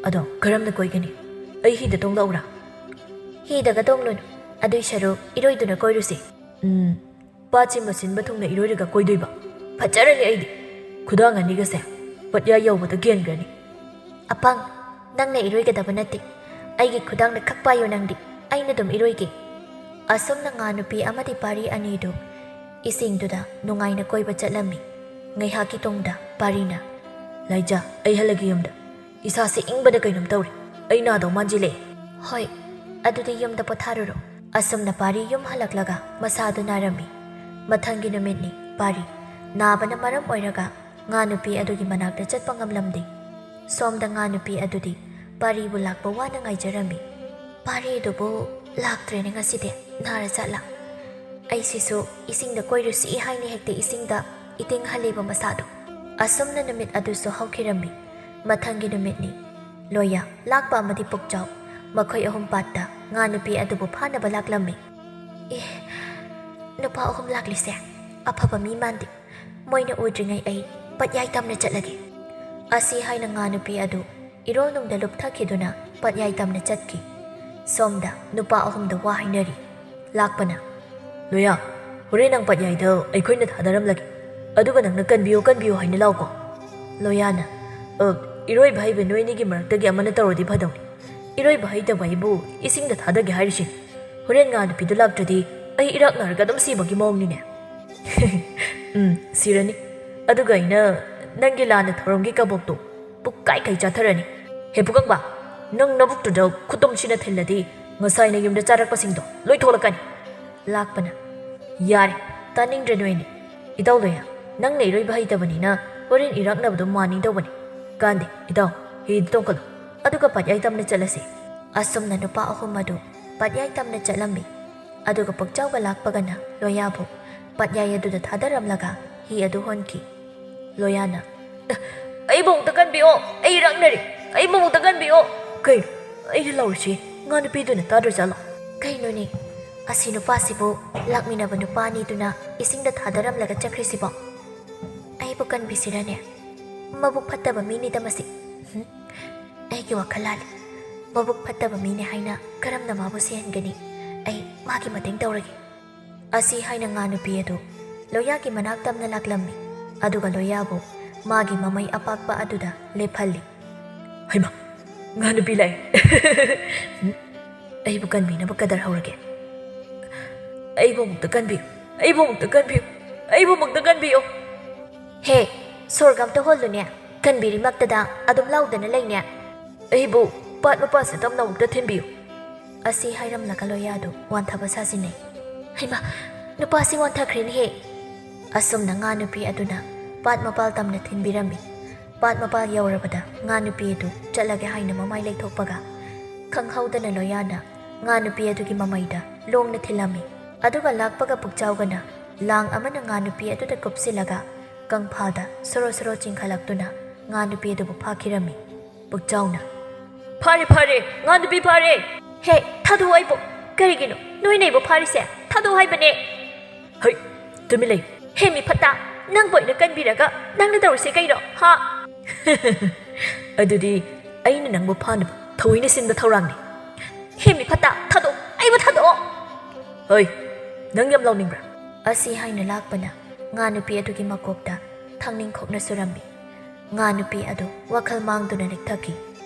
ꯑꯗꯣ ꯀꯔꯝꯅ ꯀꯣꯏꯒꯅꯤ? ꯑꯩ ꯍꯤꯗ ꯇꯣꯡꯂꯛꯎꯔꯥ?" "ꯍꯤꯗꯒ ꯇꯣꯡꯂꯨꯅꯨ, ꯑꯗꯨꯏ ꯁꯔꯨꯛ ꯏꯔꯣꯏꯗꯨꯅ ꯀꯣꯏꯔꯨꯁꯤ꯫" "ꯎꯝ, ꯄꯥꯠꯁꯤ ꯃꯁꯤꯟꯕ ꯊꯨꯡꯅ ꯏꯔꯣꯏꯔꯒ ꯀꯣꯏꯗꯣꯏꯕ? ꯐꯖꯔꯅꯤ ꯑꯩꯗꯤ꯫ ꯈꯨꯗꯥꯡ ꯑꯅꯤꯒꯁꯦ ꯄꯠꯌꯥ ꯌꯧꯕꯗ ꯀꯦꯟꯈ꯭ꯔꯅꯤ꯫" "ꯑꯄꯪ, ꯅꯪꯅ ꯏꯔꯣꯏꯒꯗꯕ ꯅꯠꯇꯦ, ꯑꯩꯒꯤ ꯈꯨꯗꯥꯡꯗ ꯈꯛ ꯄꯥꯏꯌꯨ ꯅꯪꯗꯤ, ꯑꯩꯅ ꯑꯗꯨꯝ ꯏꯔꯣꯏꯒꯦ꯫ ꯑꯁꯨꯝꯅ ꯉꯥ ꯅꯨꯄꯤ ꯑꯃꯗꯤ ꯄꯥꯔꯤ ꯑꯅꯤꯗꯨ ꯏꯁꯤꯡꯗꯨꯗ ꯅꯨꯡꯉꯥꯏꯅ ꯀꯣꯏꯕ ꯆꯠꯂꯝꯃꯤ꯫ ꯉꯥꯏꯍꯥꯛꯀꯤ ꯇꯨꯡꯗ ꯄꯥꯔꯤꯅ, "ꯂꯥꯏꯖꯥ, ꯑꯩ ꯍꯜꯂꯒꯦ ꯌꯨꯝꯗ꯫ ꯏꯁꯥꯁꯦ ꯏꯪꯕꯅ ꯀꯩꯅꯣꯝ ꯇꯧꯔꯦ꯫ ꯑꯩ ꯅꯥꯗꯧ ꯃꯥꯟꯁꯤꯜꯂꯛꯑꯦ꯫" "ꯍꯣꯏ, ꯑꯗꯨꯗꯤ ꯌꯨꯝꯗ ꯄꯣꯊꯥꯔꯨꯔꯣ꯫" ꯑꯁꯨꯝꯅ ꯄꯥꯔꯤ ꯌꯨꯝ ꯍꯜꯂꯛꯂꯒ ꯃꯁꯥꯗꯨ ꯅꯥꯔꯝꯃꯤ꯫ ꯃꯊꯪꯒꯤ ꯅꯨꯃꯤꯠꯅꯤ꯫ ꯄꯥꯔꯤ ꯅꯥꯕꯅ ꯃꯔꯝ ꯑꯣꯏꯔꯒ ꯉꯥ ꯅꯨꯄꯤ ꯑꯗꯨꯒꯤ ꯃꯅꯥꯛꯇ ꯆꯠꯄ ꯉꯝꯂꯝꯗꯦ꯫ ꯁꯣꯝꯗ ꯉꯥ ꯅꯨꯄꯤ ꯑꯗꯨꯗꯤ ꯄꯥꯔꯤꯕꯨ ꯂꯥꯛꯄ ꯋꯥꯅ ꯉꯥꯏꯖꯔꯝꯃꯤ꯫ "ꯄꯥꯔꯤꯗꯨꯕꯨ ꯂꯥꯛꯇ꯭ꯔꯦꯅꯦ ꯉꯁꯤꯗꯤ, ꯅꯥꯔ ꯖꯥꯠꯂꯥ? ꯑꯩꯁꯤꯁꯨ ꯏꯁꯤꯡꯗ ꯀꯣꯏꯔꯨꯁꯤ ꯍꯥꯏꯅ ꯍꯦꯛꯇ ꯏꯁꯤꯡꯗ ꯏꯇꯤꯡꯍꯜꯂꯤꯕ ꯃꯁꯥꯗꯣ꯫" ꯑꯁꯨꯝꯅ ꯅꯨꯃꯤꯠ ꯑꯗꯨꯁꯨ ꯍꯧꯈꯤꯔꯝꯃꯤ꯫ ꯃꯊꯪꯒꯤ ꯅꯨꯃꯤꯠꯅꯤ꯫ ꯂꯣꯌꯥ, ꯂꯥꯛꯄ ꯑꯃꯗꯤ ꯄꯨꯛꯆꯥꯎ, ꯃꯈꯣꯏ ꯑꯍꯨꯝ ꯄꯥꯠꯇ ꯉꯥ ꯅꯨꯄꯤ ꯑꯗꯨꯕꯨ ꯐꯥꯅꯕ ꯂꯥꯛꯂꯝꯃꯤ꯫ "ꯑꯦ, ꯅꯨꯄꯥ ꯑꯍꯨꯝ ꯂꯥꯛꯂꯤꯁꯦ ꯑꯐꯕ ꯃꯤ ꯃꯥꯟꯗꯦ꯫ ꯃꯣꯏꯅ ꯎꯗ꯭ꯔꯤꯉꯩ ꯑꯩ ꯄꯠꯌꯥꯏ ꯇꯝꯅ ꯆꯠꯂꯒꯦ꯫" ꯑꯁꯤ ꯍꯥꯏꯅ ꯉꯥ ꯅꯨꯄꯤ ꯑꯗꯨ ꯏꯔꯣꯜꯅꯨꯡꯗ ꯂꯨꯞꯊꯈꯤꯗꯨꯅ ꯄꯠꯌꯥꯏ ꯇꯝꯅ ꯆꯠꯈꯤ꯫ ꯁꯣꯝꯗ ꯅꯨꯄꯥ ꯑꯍꯨꯝꯗ ꯋꯥ ꯍꯥꯏꯅꯔꯤ꯫ ꯂꯥꯛꯄꯅ, "ꯂꯣꯌꯥ, ꯍꯣꯔꯦꯟ ꯅꯪ ꯄꯠꯌꯥꯏꯗ ꯑꯩꯈꯣꯏꯅ ꯊꯥꯗꯔꯝꯂꯒꯦ꯫ ꯑꯗꯨꯒ ꯅꯪꯅ ꯀꯟꯕꯤꯌꯨ, ꯀꯟꯕꯤꯌꯨ ꯍꯥꯏꯅ ꯂꯥꯎꯀꯣ꯫" ꯂꯣꯌꯥꯅ, "ꯑ, ꯏꯔꯣꯏꯕ ꯍꯩꯕ ꯅꯣꯏꯅꯤꯒꯤ ꯃꯔꯛꯇꯒꯤ ꯑꯃꯅ ꯇꯧꯔꯗꯤ ꯐꯗꯧꯅꯤ꯫ ꯏꯔꯣꯏꯕ ꯍꯩꯇꯕ ꯑꯩꯕꯨ ꯏꯁꯤꯡꯗ ꯊꯥꯗꯒꯦ ꯍꯥꯏꯔꯤꯁꯤ? ꯍꯣꯔꯦꯟ ꯉꯥ ꯅꯨꯄꯤꯗꯨ ꯂꯥꯛꯇ꯭ꯔꯗꯤ ꯑꯩ ꯏꯔꯥꯛꯅꯔꯒ ꯑꯗꯨꯝ ꯁꯤꯕꯒꯤ ꯃꯑꯣꯡꯅꯤꯅꯦ꯫" "ꯎꯝ, ꯁꯤꯔꯅꯤ꯫ ꯑꯗꯨꯒ ꯑꯩꯅ ꯅꯪꯒꯤ ꯂꯥꯟꯅ ꯊꯧꯔꯝꯒꯤ ꯀꯕꯣꯛꯇꯣ ꯄꯨꯛꯀꯥꯏ ꯀꯥꯏ ꯆꯥꯊꯔꯅꯤ꯫ ꯍꯦ ꯄꯨꯀꯪꯕ, ꯅꯪ ꯅꯕꯨꯛꯇꯨꯗ ꯈꯨꯇꯨꯝꯁꯤꯅ ꯊꯤꯜꯂꯗꯤ ꯉꯁꯥꯏ ꯅꯌꯨꯝꯗ ꯆꯥꯔꯛꯄꯁꯤꯡꯗꯣ ꯂꯣꯏ ꯊꯣꯛꯂꯛꯀꯅꯤ꯫" ꯂꯥꯛꯄꯅ, "ꯌꯥꯔꯦ, ꯇꯥꯅꯤꯡꯗ꯭ꯔꯦ ꯅꯣꯏꯅꯤ꯫ ꯏꯇꯥꯎ ꯂꯣꯌꯥ, ꯅꯪꯅ ꯏꯔꯣꯏꯕ ꯍꯩꯇꯕꯅꯤꯅ ꯍꯣꯔꯦꯟ ꯏꯔꯥꯛꯅꯕꯗꯣ ꯃꯥꯅꯤ ꯇꯧꯕꯅꯤ꯫ ꯀꯥꯟꯗꯦ, ꯏꯇꯥꯎ, ꯍꯤꯗꯨ ꯇꯣꯡꯈꯠꯂꯣ꯫ ꯑꯗꯨꯒ ꯄꯠꯌꯥꯏ ꯇꯝꯅ ꯆꯠꯂꯁꯤ꯫" ꯑꯁꯨꯝꯅ ꯅꯨꯄꯥ ꯑꯍꯨꯝ ꯑꯗꯨ ꯄꯠꯌꯥꯏ ꯇꯝꯅ ꯆꯠꯂꯝꯃꯤ꯫ ꯑꯗꯨꯒ ꯄꯨꯛꯆꯥꯎꯒ ꯂꯥꯛꯄꯒꯅ ꯂꯣꯌꯥꯕꯨ ꯄꯠꯌꯥꯏ ꯑꯗꯨꯗ ꯊꯥꯗꯔꯝꯂꯒ ꯍꯤ ꯑꯗꯨ ꯍꯣꯟꯈꯤ꯫ ꯂꯣꯌꯥꯅ, "ꯑꯩꯕꯨ ꯑꯃꯨꯛꯇ ꯀꯟꯕꯤꯌꯣ, ꯑꯩ ꯏꯔꯥꯛꯅꯔꯦ, ꯑꯩꯕꯨ ꯑꯃꯨꯛꯇ ꯀꯟꯕꯤꯌꯣ꯫" "ꯀꯩꯅꯣ? ꯑꯩꯅ ꯂꯥꯎꯔꯤꯁꯤ ꯉꯥ ꯅꯨꯄꯤꯗꯨꯅ ꯇꯥꯗ꯭ꯔꯖꯥꯠꯂꯣ?" "ꯀꯩꯅꯣꯅꯦ, ꯑꯁꯤ ꯅꯨꯄꯥꯁꯤꯕꯨ ꯂꯥꯛꯃꯤꯟꯅꯕ ꯅꯨꯄꯥ ꯑꯅꯤꯗꯨꯅ ꯏꯁꯤꯡꯗ ꯊꯥꯗꯔꯝꯂꯒ ꯆꯠꯈ꯭ꯔꯤꯁꯤꯕꯣ? ꯑꯩꯕꯨ ꯀꯟꯕꯤꯁꯤꯔꯅꯦ? ꯃꯕꯨꯛ ꯐꯠꯇꯕ ꯃꯤꯅꯤꯗ ꯃꯁꯤ꯫ ꯍꯨꯝ, ꯑꯩꯒꯤ ꯋꯥꯈꯜ ꯂꯥꯜꯂꯤ꯫ ꯃꯕꯨꯛ ꯐꯠꯇꯕ ꯃꯤꯅꯦ ꯍꯥꯏꯅ ꯀꯔꯝꯅ ꯃꯥꯕꯨ ꯁꯤꯍꯟꯒꯅꯤ? ꯑꯩ ꯃꯥꯒꯤ ꯃꯇꯦꯡ ꯇꯧꯔꯒꯦ꯫" ꯑꯁꯤ ꯍꯥꯏꯅ ꯉꯥ ꯅꯨꯄꯤ ꯑꯗꯨ ꯂꯣꯌꯥꯒꯤ ꯃꯅꯥꯛ ꯇꯝꯅ ꯂꯥꯛꯂꯝꯃꯤ꯫ ꯑꯗꯨꯒ ꯂꯣꯌꯥꯕꯨ ꯃꯥꯒꯤ ꯃꯃꯩ ꯑꯄꯥꯛꯄ ꯑꯗꯨꯗ ꯂꯦꯞꯍꯜꯂꯤ꯫ "ꯍꯩꯃꯥ, ꯉꯥ ꯅꯨꯄꯤ ꯂꯥꯛꯑꯦ꯫ ꯑꯩꯕꯨ ꯀꯟꯕꯤꯅꯕ ꯀꯗꯔ ꯍꯧꯔꯒꯦ꯫ ꯑꯩꯕꯨ ꯑꯃꯨꯛꯇ ꯀꯟꯕꯤꯌꯨ, ꯑꯩꯕꯨ ꯑꯃꯨꯛꯇ ꯀꯟꯕꯤꯌꯨ, ꯑꯩꯕꯨ ꯑꯃꯨꯛꯇ ꯀꯟꯕꯤꯌꯨ꯫ ꯍꯦ, ꯁꯣꯔꯒ ꯑꯝꯇ ꯍꯣꯜꯂꯨꯅꯦ꯫ ꯀꯟꯕꯤꯔꯤꯃꯛꯇꯗ ꯑꯗꯨꯝ ꯂꯥꯎꯗꯅ ꯂꯩꯅꯦ꯫ ꯑꯩꯕꯨ ꯄꯥꯠ ꯃꯄꯥꯟꯁꯤꯗ ꯇꯞꯅ ꯑꯃꯨꯛꯇ ꯊꯤꯟꯕꯤꯌꯨ꯫ ꯑꯁꯤ ꯍꯥꯏꯔꯝꯂꯒ ꯂꯣꯌꯥꯗꯨ ꯋꯥꯟꯊꯕ ꯁꯥꯖꯤꯟꯅꯩ꯫ ꯍꯩꯃꯥ, ꯅꯨꯄꯥꯁꯤ ꯋꯥꯟꯊꯈ꯭ꯔꯦꯅꯦꯍꯦ꯫ ꯑꯁꯨꯝꯅ ꯉꯥ ꯅꯨꯄꯤ ꯑꯗꯨꯅ ꯄꯥꯠ ꯃꯄꯥꯜ ꯇꯝꯅ ꯊꯤꯟꯕꯤꯔꯝꯃꯤ꯫ ꯄꯥꯠ ꯃꯄꯥꯜ ꯌꯧꯔꯕꯗ ꯉꯥ ꯅꯨꯄꯤ ꯑꯗꯨ ꯆꯠꯂꯒꯦ ꯍꯥꯏꯅ ꯃꯃꯥꯏ ꯂꯩꯊꯣꯛꯄꯒ, ꯈꯪꯍꯧꯗꯅ ꯂꯣꯌꯥꯅ ꯉꯥ ꯅꯨꯄꯤ ꯑꯗꯨꯒꯤ ꯃꯃꯩꯗ ꯂꯣꯡꯅ ꯊꯤꯜꯂꯝꯃꯤ꯫ ꯑꯗꯨꯒ ꯂꯥꯛꯄꯒ ꯄꯨꯛꯆꯥꯎꯒꯅ ꯂꯥꯡ ꯑꯃꯅ ꯉꯥ ꯅꯨꯄꯤ ꯑꯗꯨꯗ ꯀꯨꯞꯁꯤꯜꯂꯒ ꯀꯪꯐꯥꯜꯗ ꯁꯣꯔꯣ ꯁꯣꯔꯣ ꯆꯤꯡꯈꯠꯂꯛꯇꯨꯅ ꯉꯥ ꯅꯨꯄꯤ ꯑꯗꯨꯕꯨ ꯐꯥꯈꯤꯔꯝꯃꯤ꯫ ꯄꯨꯛꯆꯥꯎꯅ, "ꯐꯥꯔꯦ, ꯐꯥꯔꯦ, ꯉꯥ ꯅꯨꯄꯤ ꯐꯥꯔꯦ!" "ꯍꯦ, ꯊꯥꯗꯣꯛꯑꯣ ꯑꯩꯕꯨ! ꯀꯔꯤꯒꯤꯅꯣ ꯅꯣꯏꯅ ꯑꯩꯕꯨ ꯐꯥꯔꯤꯁꯦ? ꯊꯥꯗꯣꯛꯑꯣ ꯍꯥꯏꯕꯅꯦ!" "ꯍꯩ, ꯇꯨꯃꯤꯟ ꯂꯩꯌꯨ!" "ꯍꯦ, ꯃꯤ ꯐꯠꯇ! ꯅꯪꯕꯨ ꯑꯩꯅ ꯀꯟꯕꯤꯔꯒ ꯅꯪꯅ ꯇꯧꯔꯤꯁꯦ ꯀꯩꯅꯣ, ꯍꯥ?" "ꯑꯗꯨꯗꯤ ꯑꯩꯅ ꯅꯪꯕꯨ ꯐꯥꯅꯕ ꯊꯑꯣꯏꯅ ꯁꯤꯟꯕ ꯊꯧꯔꯥꯡꯅꯤ!" "ꯍꯦ, ꯃꯤ ꯐꯠꯇ! ꯊꯥꯗꯣꯛ! ꯑꯩꯕꯨ ꯊꯥꯗꯣꯛꯑꯣ!" "ꯍꯣꯏ, ꯅꯪ ꯌꯥꯝ ꯂꯥꯎꯅꯤꯡꯕ꯭ꯔꯥ?" ꯑꯁꯤ ꯍꯥꯏꯅ ꯂꯥꯛꯄꯅ ꯉꯥ ꯅꯨꯄꯤ ꯑꯗꯨꯒꯤ ꯃꯀꯣꯛꯇ ꯊꯥꯡꯅꯤꯡꯈꯣꯛꯅ ꯁꯨꯔꯝꯃꯤ꯫ ꯉꯥ ꯅꯨꯄꯤ ꯑꯗꯨ ꯋꯥꯈꯜ ꯃꯥꯡꯗꯨꯅ ꯅꯤꯛꯊꯈꯤ꯫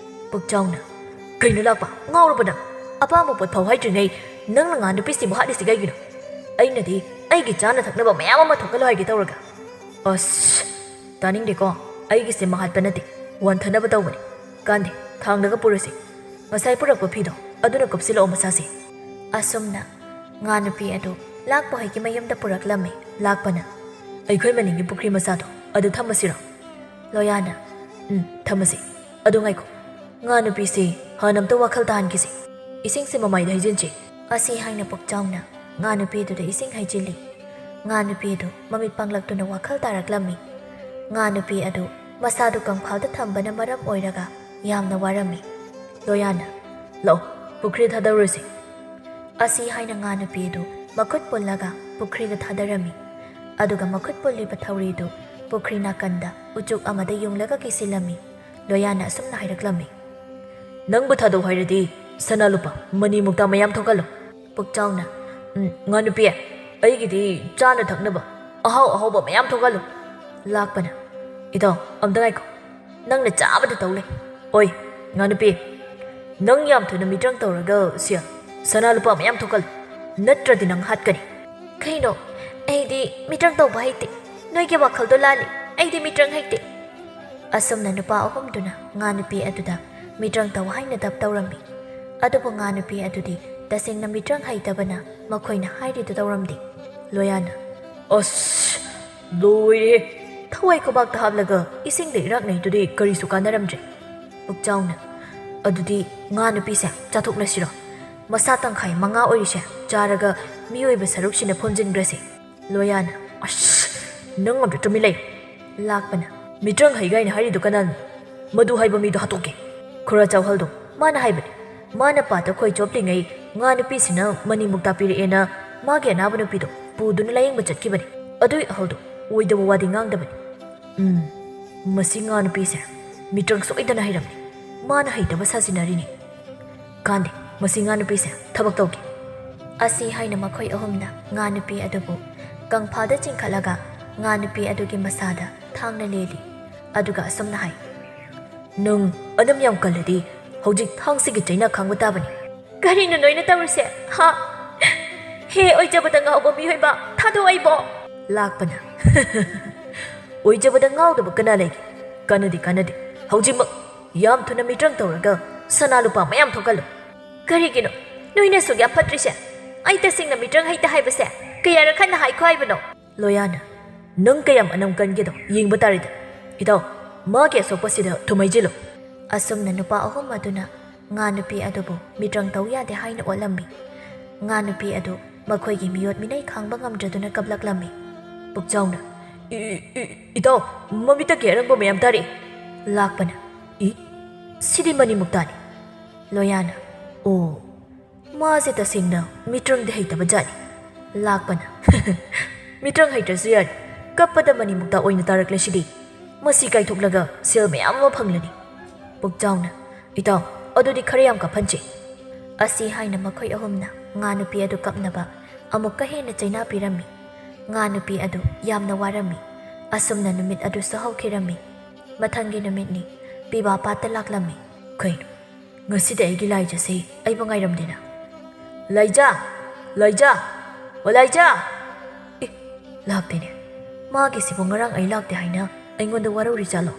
ꯄꯨꯛꯆꯥꯎꯅ, "ꯀꯩꯅꯣ ꯂꯥꯛꯄ? ꯉꯥꯎꯔꯕ ꯅꯪ? ꯑꯄꯥꯝꯕ ꯄꯣꯠ ꯐꯥꯎ ꯍꯥꯏꯗ꯭ꯔꯤꯉꯩ ꯅꯪꯅ ꯉꯥ ꯅꯨꯄꯤꯁꯤꯕꯨ ꯍꯥꯠꯂꯤꯁꯤ ꯀꯩꯒꯤꯅꯣ? ꯑꯩꯅꯗꯤ ꯑꯩꯒꯤ ꯆꯥꯅ ꯊꯛꯅꯕ ꯃꯌꯥꯝ ꯑꯃ ꯊꯣꯛꯍꯜꯂꯣ ꯍꯥꯏꯒꯦ ꯇꯧꯔꯒ꯫ ꯑꯁ, ꯇꯥꯅꯤꯡꯗꯦꯀꯣ꯫ ꯑꯩꯒꯤꯁꯦ ꯃꯍꯥꯠꯄ ꯅꯠꯇꯦ, ꯋꯥꯟꯊꯅꯕ ꯇꯧꯕꯅꯤ꯫ ꯀꯥꯟꯗꯦ, ꯊꯥꯡꯂꯒ ꯄꯨꯔꯁꯤ꯫ ꯉꯁꯥꯏ ꯄꯨꯔꯛꯄ ꯐꯤꯗꯣ ꯑꯗꯨꯅ ꯀꯨꯞꯁꯤꯜꯂꯛꯑꯣ ꯃꯁꯥꯁꯦ꯫" ꯑꯁꯨꯝꯅ ꯉꯥ ꯅꯨꯄꯤ ꯑꯗꯨ ꯂꯥꯛꯄ ꯍꯣꯏꯒꯤ ꯃꯌꯨꯝꯗ ꯄꯨꯔꯛꯂꯝꯃꯤ꯫ ꯂꯥꯛꯄꯅ, "ꯑꯩꯈꯣꯏ ꯃꯅꯤꯡꯒꯤ ꯄꯨꯈ꯭ꯔꯤ ꯃꯆꯥꯗꯣ ꯑꯗꯨ ꯊꯝꯃꯁꯤꯔꯣ?" ꯂꯣꯌꯥꯅ, "ꯎꯝ, ꯊꯝꯃꯁꯤ꯫ ꯑꯗꯨ ꯉꯥꯏꯈꯣ, ꯉꯥ ꯅꯨꯄꯤꯁꯤ ꯍꯥꯟꯅ ꯑꯝꯇ ꯋꯥꯈꯜ ꯇꯥꯍꯟꯈꯤꯁꯤ꯫ ꯏꯁꯤꯡꯁꯦ ꯃꯃꯥꯏꯗ ꯍꯩꯖꯤꯟꯁꯤ꯫" ꯑꯁꯤ ꯍꯥꯏꯅ ꯄꯨꯛꯆꯥꯎꯅ ꯉꯥ ꯅꯨꯄꯤꯗꯨꯗ ꯏꯁꯤꯡ ꯍꯩꯖꯤꯜꯂꯤ꯫ ꯉꯥ ꯅꯨꯄꯤꯗꯨ ꯃꯃꯤꯠ ꯄꯥꯡꯂꯛꯇꯨꯅ ꯋꯥꯈꯜ ꯇꯥꯔꯛꯂꯝꯃꯤ꯫ ꯉꯥ ꯅꯨꯄꯤ ꯑꯗꯨ ꯃꯁꯥꯗꯨ ꯀꯪꯐꯥꯜꯗ ꯊꯝꯕꯅ ꯃꯔꯝ ꯑꯣꯏꯔꯒ ꯌꯥꯝꯅ ꯋꯥꯔꯝꯃꯤ꯫ ꯂꯣꯌꯥꯅ, "ꯂꯥꯛꯑꯣ, ꯄꯨꯈ꯭ꯔꯤꯗ ꯊꯥꯗꯧꯔꯁꯤ꯫" ꯑꯁꯤ ꯍꯥꯏꯅ ꯉꯥ ꯅꯨꯄꯤ ꯑꯗꯨ ꯃꯈꯨꯠ ꯄꯨꯜꯂꯒ ꯄꯨꯈ꯭ꯔꯤꯗ ꯊꯥꯗꯔꯝꯃꯤ꯫ ꯑꯗꯨꯒ ꯃꯈꯨꯠ ꯄꯨꯜꯂꯤꯕ ꯊꯧꯔꯤꯗꯨ ꯄꯨꯈ꯭ꯔꯤ ꯅꯥꯀꯟꯗ ꯎꯆꯨꯛ ꯑꯃꯗ ꯌꯨꯡꯂꯒ ꯀꯤꯁꯤꯜꯂꯝꯃꯤ꯫ ꯂꯣꯌꯥꯅ ꯑꯁꯨꯝꯅ ꯍꯥꯏꯔꯛꯂꯝꯃꯤ, "ꯅꯪꯕꯨ ꯊꯥꯗꯧ ꯍꯥꯏꯔꯗꯤ ꯁꯅꯥ ꯂꯨꯄꯥ ꯃꯅꯤ ꯃꯨꯛꯇꯥ ꯃꯌꯥꯝ ꯊꯣꯛꯍꯜꯂꯣ꯫" ꯄꯨꯛꯆꯥꯎꯅ, "ꯎꯝ, ꯉꯥ ꯅꯨꯄꯤ, ꯑꯩꯒꯤꯗꯤ ꯆꯥꯅ ꯊꯛꯅꯕ ꯑꯍꯥꯎ ꯑꯍꯥꯎꯕ ꯃꯌꯥꯝ ꯊꯣꯛꯍꯜꯂꯨ꯫" ꯂꯥꯛꯄꯅ, "ꯏꯇꯥꯎ, ꯑꯝꯇ ꯉꯥꯏꯈꯣ, ꯅꯪꯅ ꯆꯥꯕꯗ ꯇꯧ ꯂꯩ꯫ ꯑꯣꯏ, "ꯉꯥ ꯅꯨꯄꯤ, ꯅꯪ ꯌꯥꯝ ꯊꯨꯅ ꯃꯤꯇ꯭ꯔꯪ ꯇꯧꯔꯒ ꯁꯦꯜ, ꯁꯅꯥ ꯂꯨꯄꯥ ꯃꯌꯥꯝ ꯊꯣꯛꯍꯜꯂꯨ, ꯅꯠꯇ꯭ꯔꯗꯤ ꯅꯪ ꯍꯥꯠꯀꯅꯤ꯫" "ꯀꯩꯅꯣ? ꯑꯩꯗꯤ ꯃꯤꯇ꯭ꯔꯪ ꯇꯧꯕ ꯍꯩꯇꯦ, ꯅꯣꯏꯒꯤ ꯋꯥꯈꯜꯗꯣ ꯂꯥꯜꯂꯤ, ꯑꯩꯗꯤ ꯃꯤꯇ꯭ꯔꯪ ꯍꯩꯇꯦ꯫" ꯑꯁꯨꯝꯅ ꯅꯨꯄꯥ ꯑꯍꯨꯝꯗꯨꯅ ꯉꯥ ꯅꯨꯄꯤ ꯑꯗꯨꯗ ꯃꯤꯇ꯭ꯔꯪ ꯇꯧ ꯍꯥꯏꯅ ꯗꯞ ꯇꯧꯔꯝꯃꯤ꯫ ꯑꯗꯨꯕꯨ ꯉꯥ ꯅꯨꯄꯤ ꯑꯗꯨꯗꯤ ꯇꯁꯦꯡꯅ ꯃꯤꯇ꯭ꯔꯪ ꯍꯩꯇꯕꯅ ꯃꯈꯣꯏꯅ ꯍꯥꯏꯔꯤꯗꯨ ꯇꯧꯔꯝꯗꯦ꯫ ꯂꯣꯌꯥꯅ, "ꯑꯁ, ꯂꯣꯏꯔꯦ! ꯊꯋꯥꯏ ꯈꯨꯕꯥꯛꯇ ꯍꯥꯞꯂꯒ ꯏꯁꯤꯡꯗ ꯏꯔꯥꯛꯅꯩꯗꯨꯗꯤ ꯀꯔꯤꯁꯨ ꯀꯥꯟꯅꯔꯝꯗ꯭ꯔꯦ꯫" ꯄꯨꯛꯆꯥꯎꯅ, "ꯑꯗꯨꯗꯤ ꯉꯥ ꯅꯨꯄꯤꯁꯦ ꯆꯥꯊꯣꯛꯂꯁꯤꯔꯣ? ꯃꯁꯥ ꯇꯪꯈꯥꯏ ꯃꯉꯥ ꯑꯣꯏꯔꯤꯁꯦ ꯆꯥꯔꯒ ꯃꯤꯑꯣꯏꯕ ꯁꯔꯨꯛꯁꯤꯅ ꯐꯣꯝꯖꯤꯟꯈ꯭ꯔꯁꯦ꯫" ꯂꯣꯌꯥꯅ, "ꯑꯁ, ꯅꯪ ꯑꯝꯇ ꯇꯨꯃꯤꯟ ꯂꯩꯌꯨ꯫" ꯂꯥꯛꯄꯅ, "ꯃꯤꯇ꯭ꯔꯪ ꯍꯩ ꯀꯥꯏꯅ ꯍꯥꯏꯔꯤꯗꯣ ꯀꯅꯥꯅꯣ? ꯃꯗꯨ ꯍꯥꯏꯕ ꯃꯤꯗꯣ ꯍꯥꯠꯇꯣꯛꯀꯦ꯫" ꯈꯨꯔꯥ ꯆꯥꯎꯍꯜꯗꯣ, ꯃꯥꯅ ꯍꯥꯏꯕꯅꯦ꯫ ꯃꯥꯅ ꯄꯥꯠꯇ ꯈꯣꯏ ꯆꯣꯞꯂꯤꯉꯩ ꯉꯥ ꯅꯨꯄꯤꯁꯤꯅ ꯃꯅꯤ ꯃꯨꯛꯇꯥ ꯄꯤꯔꯛꯑꯦꯅ ꯃꯥꯒꯤ ꯑꯅꯥꯕ ꯅꯨꯄꯤꯗꯣ ꯄꯨꯗꯨꯅ ꯂꯥꯌꯦꯡꯕ ꯆꯠꯈꯤꯕꯅꯦ꯫ ꯑꯗꯨꯏ ꯑꯍꯜꯗꯣ ꯑꯣꯏꯗꯕ ꯋꯥꯗꯤ ꯉꯥꯡꯗꯕꯅꯦ꯫ ꯎꯝ, ꯃꯁꯤ ꯉꯥ ꯅꯨꯄꯤꯁꯦ ꯃꯤꯇ꯭ꯔꯪ ꯁꯣꯏꯗꯅ ꯍꯩꯔꯝꯅꯤ꯫ ꯃꯥꯅ ꯍꯩꯇꯕ ꯁꯥꯖꯤꯟꯅꯔꯤꯅꯤ꯫ ꯀꯥꯟꯗꯦ, ꯃꯁꯤ ꯉꯥ ꯅꯨꯄꯤꯁꯦ ꯊꯕꯛ ꯇꯧꯒꯦ꯫ ꯑꯁꯤ ꯍꯥꯏꯅ ꯃꯈꯣꯏ ꯑꯍꯨꯝꯅ ꯉꯥ ꯅꯨꯄꯤ ꯑꯗꯨꯕꯨ ꯀꯪꯐꯥꯜꯗ ꯆꯤꯡꯈꯠꯂꯒ ꯉꯥ ꯅꯨꯄꯤ ꯑꯗꯨꯒꯤ ꯃꯁꯥꯗ ꯊꯥꯡꯅ ꯂꯦꯜꯂꯤ꯫ ꯑꯗꯨꯒ ꯑꯁꯨꯝꯅ ꯍꯥꯏ, "ꯅꯪ ꯑꯅꯝ ꯌꯥꯝ ꯀꯜꯂꯗꯤ ꯍꯧꯖꯤꯛ ꯊꯥꯡꯁꯤꯒꯤ ꯆꯩꯅꯥ ꯈꯥꯡꯕ ꯇꯥꯕꯅꯤ꯫" "ꯀꯔꯤꯅꯣ ꯅꯣꯏꯅ ꯇꯧꯔꯤꯁꯦ? ꯍꯥ? ꯍꯦ ꯑꯣꯏꯖꯕꯗ ꯉꯥꯎꯕ ꯃꯤꯑꯣꯏꯕ, ꯊꯥꯗꯣꯛ ꯑꯩꯕꯣ!" ꯂꯥꯛꯄꯅ, "ꯑꯣꯏꯖꯕꯗ ꯉꯥꯎꯗꯕ ꯀꯅꯥ ꯂꯩꯒꯦ? ꯀꯥꯟꯅꯗꯦ, ꯀꯥꯟꯅꯗꯦ꯫ ꯍꯧꯖꯤꯛꯃꯛ ꯌꯥꯝ ꯊꯨꯅ ꯃꯤꯇ꯭ꯔꯪ ꯇꯧꯔꯒ ꯁꯅꯥ ꯂꯨꯄꯥ ꯃꯌꯥꯝ ꯊꯣꯛꯍꯜꯂꯨ꯫" "ꯀꯔꯤꯒꯤꯅꯣ ꯅꯣꯏꯅ ꯑꯁꯨꯛ ꯌꯥꯝ ꯐꯠꯇ꯭ꯔꯤꯁꯦ? ꯑꯩ ꯇꯁꯦꯡꯅ ꯃꯤꯇ꯭ꯔꯪ ꯍꯩꯇꯦ ꯍꯥꯏꯕꯁꯦ ꯀꯌꯥꯔꯛ ꯍꯟꯅ ꯍꯥꯏꯈꯣ ꯍꯥꯏꯕꯅꯣ?" ꯂꯣꯌꯥꯅ, "ꯅꯪ ꯀꯌꯥꯝ ꯑꯅꯝ ꯀꯟꯒꯦꯗꯣ ꯌꯦꯡꯕ ꯇꯥꯔꯦꯗ꯫ ꯏꯇꯥꯎ, ꯃꯥꯒꯤ ꯑꯁꯣꯛꯄꯁꯤꯗ ꯊꯨꯝ ꯍꯩꯖꯤꯜꯂꯨ꯫" ꯑꯁꯨꯝꯅ ꯅꯨꯄꯥ ꯑꯍꯨꯝ ꯑꯗꯨꯅ ꯉꯥ ꯅꯨꯄꯤ ꯑꯗꯨꯕꯨ ꯃꯤꯇ꯭ꯔꯪ ꯇꯧ ꯌꯥꯗꯦ ꯍꯥꯏꯅ ꯑꯣꯠꯂꯝꯃꯤ꯫ ꯉꯥ ꯅꯨꯄꯤ ꯑꯗꯨ ꯃꯈꯣꯏꯒꯤ ꯃꯤꯑꯣꯠ ꯃꯤꯅꯩ ꯈꯥꯡꯕ ꯉꯝꯗ꯭ꯔꯗꯨꯅ ꯀꯞꯂꯛꯂꯝꯃꯤ꯫ ꯄꯨꯛꯆꯥꯎꯅ, "ꯏ, ꯏ, ꯏ, ꯏꯇꯥꯎ, ꯃꯃꯤꯠꯇꯒꯤ ꯑꯔꯪꯕ ꯃꯌꯥꯝ ꯇꯥꯔꯛꯏ꯫" ꯂꯥꯛꯄꯅ, "ꯏ, ꯁꯤꯗꯤ ꯃꯅꯤ ꯃꯨꯛꯇꯥꯅꯤ꯫" ꯂꯣꯌꯥꯅ, "ꯑꯣ, ꯃꯥꯁꯦ ꯇꯁꯦꯡꯅ ꯃꯤꯇ꯭ꯔꯪꯗꯤ ꯍꯩꯇꯕ ꯖꯥꯠꯅꯤ꯫" ꯂꯥꯛꯄꯅ, "ꯃꯤꯇ꯭ꯔꯪ ꯍꯩꯇ꯭ꯔꯁꯨ ꯌꯥꯔꯦ, ꯀꯞꯄꯗ ꯃꯅꯤ ꯃꯨꯛꯇꯥ ꯑꯣꯏꯅ ꯇꯥꯔꯛꯂꯁꯤꯗꯤ꯫ ꯃꯁꯤ ꯀꯥꯏꯊꯣꯛꯂꯒ ꯁꯦꯜ ꯃꯌꯥꯝ ꯑꯃ ꯐꯪꯂꯅꯤ꯫" ꯄꯨꯛꯆꯥꯎꯅ, "ꯏꯇꯥꯎ, ꯑꯗꯨꯗꯤ ꯈꯔ ꯌꯥꯝ ꯀꯥꯞꯍꯟꯁꯤ꯫" ꯑꯁꯤ ꯍꯥꯏꯅ ꯃꯈꯣꯏ ꯑꯍꯨꯝꯅ ꯉꯥ ꯅꯨꯄꯤ ꯑꯗꯨ ꯀꯞꯅꯕ ꯑꯃꯨꯛꯀ ꯍꯦꯟꯅ ꯆꯩꯅꯥ ꯄꯤꯔꯝꯃꯤ꯫ ꯉꯥ ꯅꯨꯄꯤ ꯑꯗꯨ ꯌꯥꯝꯅ ꯋꯥꯔꯝꯃꯤ꯫ ꯑꯁꯨꯝꯅ ꯅꯨꯃꯤꯠ ꯑꯗꯨꯁꯨ ꯍꯧꯈꯤꯔꯝꯃꯤ꯫ ꯃꯊꯪꯒꯤ ꯅꯨꯃꯤꯠꯅꯤ꯫ ꯄꯤꯕꯥ ꯄꯥꯠꯇ ꯂꯥꯛꯂꯝꯃꯤ꯫ ꯀꯩꯅꯣ? ꯉꯁꯤꯗꯤ ꯑꯩꯒꯤ ꯂꯥꯏꯖꯁꯦ ꯑꯩꯕꯨ ꯉꯥꯏꯔꯝꯗꯦꯅ꯫ "ꯂꯥꯏꯖꯥ! ꯂꯥꯏꯖꯥ! ꯑꯣ ꯂꯥꯏꯖꯥ!" ꯑꯦ, ꯂꯥꯛꯇꯦꯅꯦ꯫ ꯃꯥꯒꯤꯁꯤꯕꯨ ꯉꯔꯥꯡ ꯑꯩ ꯂꯥꯛꯇꯦ ꯍꯥꯏꯅ ꯑꯩꯉꯣꯟꯗ ꯋꯥꯔꯧꯔꯤ ꯖꯥꯠꯂꯣ?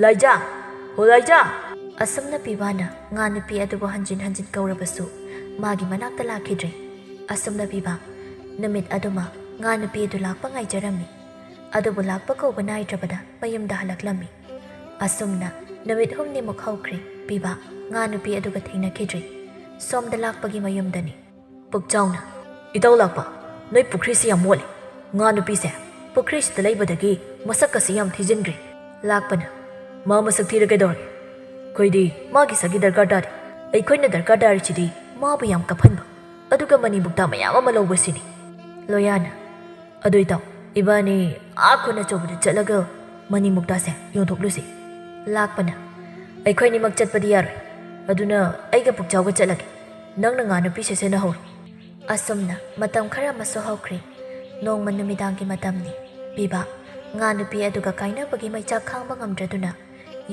"ꯂꯥꯏꯖꯥ! ꯑꯣ ꯂꯥꯏꯖꯥ!" ꯑꯁꯨꯝꯅ ꯄꯤꯕꯥꯅ ꯉꯥ ꯅꯨꯄꯤ ꯑꯗꯨꯕꯨ ꯍꯟꯖꯤꯟ ꯍꯟꯖꯤꯟ ꯀꯧꯔꯕꯁꯨ ꯃꯥꯒꯤ ꯃꯅꯥꯛꯇ ꯂꯥꯛꯈꯤꯗ꯭ꯔꯦ꯫ ꯑꯁꯨꯝꯅ ꯄꯤꯕꯥ ꯅꯨꯃꯤꯠ ꯑꯗꯨꯃ ꯉꯥ ꯅꯨꯄꯤ ꯑꯗꯨ ꯂꯥꯛꯄ ꯉꯥꯏꯖꯔꯝꯃꯤ꯫ ꯑꯗꯨꯕꯨ ꯂꯥꯛꯄ ꯀꯧꯕ ꯅꯥꯏꯗ꯭ꯔꯕꯗ ꯃꯌꯨꯝꯗ ꯍꯜꯂꯛꯂꯝꯃꯤ꯫ ꯑꯁꯨꯝꯅ ꯅꯨꯃꯤꯠ ꯍꯨꯝꯅꯤꯃꯨꯛ ꯍꯧꯈ꯭ꯔꯦ꯫ ꯄꯤꯕꯥ ꯉꯥ ꯅꯨꯄꯤ ꯑꯗꯨꯒ ꯊꯦꯡꯅꯈꯤꯗ꯭ꯔꯦ꯫ ꯁꯣꯝꯗ ꯂꯥꯛꯄꯒꯤ ꯃꯌꯨꯝꯗꯅꯤ꯫ ꯄꯨꯛꯆꯥꯎꯅ, "ꯏꯇꯥꯎ ꯂꯥꯛꯄ, ꯅꯣꯏ ꯄꯨꯈ꯭ꯔꯤꯁꯤ ꯌꯥꯝ ꯃꯣꯠꯂꯤ꯫ ꯉꯥ ꯅꯨꯄꯤꯁꯦ ꯄꯨꯈ꯭ꯔꯤꯁꯤꯗ ꯂꯩꯕꯗꯒꯤ ꯃꯁꯛꯀꯁꯤ ꯌꯥꯝ ꯊꯤꯖꯤꯟꯈ꯭ꯔꯦ꯫" ꯂꯥꯛꯄꯅ, "ꯃꯥ ꯃꯁꯛ ꯊꯤꯔ ꯀꯩꯗꯧꯔꯒꯦ? ꯑꯩꯈꯣꯏꯗꯤ ꯃꯥꯒꯤ ꯁꯛꯀꯤ ꯗꯔꯀꯥꯔ ꯇꯥꯗꯦ꯫ ꯑꯩꯈꯣꯏꯅ ꯗꯔꯀꯥꯔ ꯇꯥꯔꯤꯁꯤꯗꯤ ꯃꯥꯕꯨ ꯌꯥꯝ ꯀꯞꯍꯟꯕ, ꯑꯗꯨꯒ ꯃꯅꯤ ꯃꯨꯛꯇꯥ ꯃꯌꯥꯝ ꯑꯃ ꯂꯧꯕꯁꯤꯅꯤ꯫" ꯂꯣꯌꯥꯅ, "ꯑꯗꯨ ꯏꯇꯥꯎ, ꯏꯕꯥꯅꯤ ꯑꯥ ꯈꯨꯟ ꯑꯆꯧꯕꯗ ꯆꯠꯂꯒ ꯃꯅꯤ ꯃꯨꯛꯇꯥꯁꯦ ꯌꯣꯟꯊꯣꯛꯂꯨꯁꯤ꯫" ꯂꯥꯛꯄꯅ, "ꯑꯩꯈꯣꯏꯅꯤꯃꯛ ꯆꯠꯄꯗꯤ ꯌꯥꯔꯣꯏ꯫ ꯑꯗꯨꯅ ꯑꯩꯒ ꯄꯨꯛꯆꯥꯎꯒ ꯆꯠꯂꯒꯦ꯫ ꯅꯪꯅ ꯉꯥ ꯅꯨꯄꯤꯁꯦ ꯁꯦꯟꯅꯍꯧꯔꯣ꯫" ꯑꯁꯨꯝꯅ ꯃꯇꯝ ꯈꯔ ꯑꯃꯁꯨ ꯍꯧꯈ꯭ꯔꯦ꯫ ꯅꯣꯡꯃ ꯅꯨꯃꯤꯗꯥꯡꯒꯤ ꯃꯇꯝꯅꯤ꯫ ꯄꯤꯕꯥ ꯉꯥ ꯅꯨꯄꯤ ꯑꯗꯨꯒ ꯀꯥꯏꯅꯕꯒꯤ ꯃꯩꯆꯥꯛ ꯈꯥꯡꯕ ꯉꯝꯗ꯭ꯔꯗꯨꯅ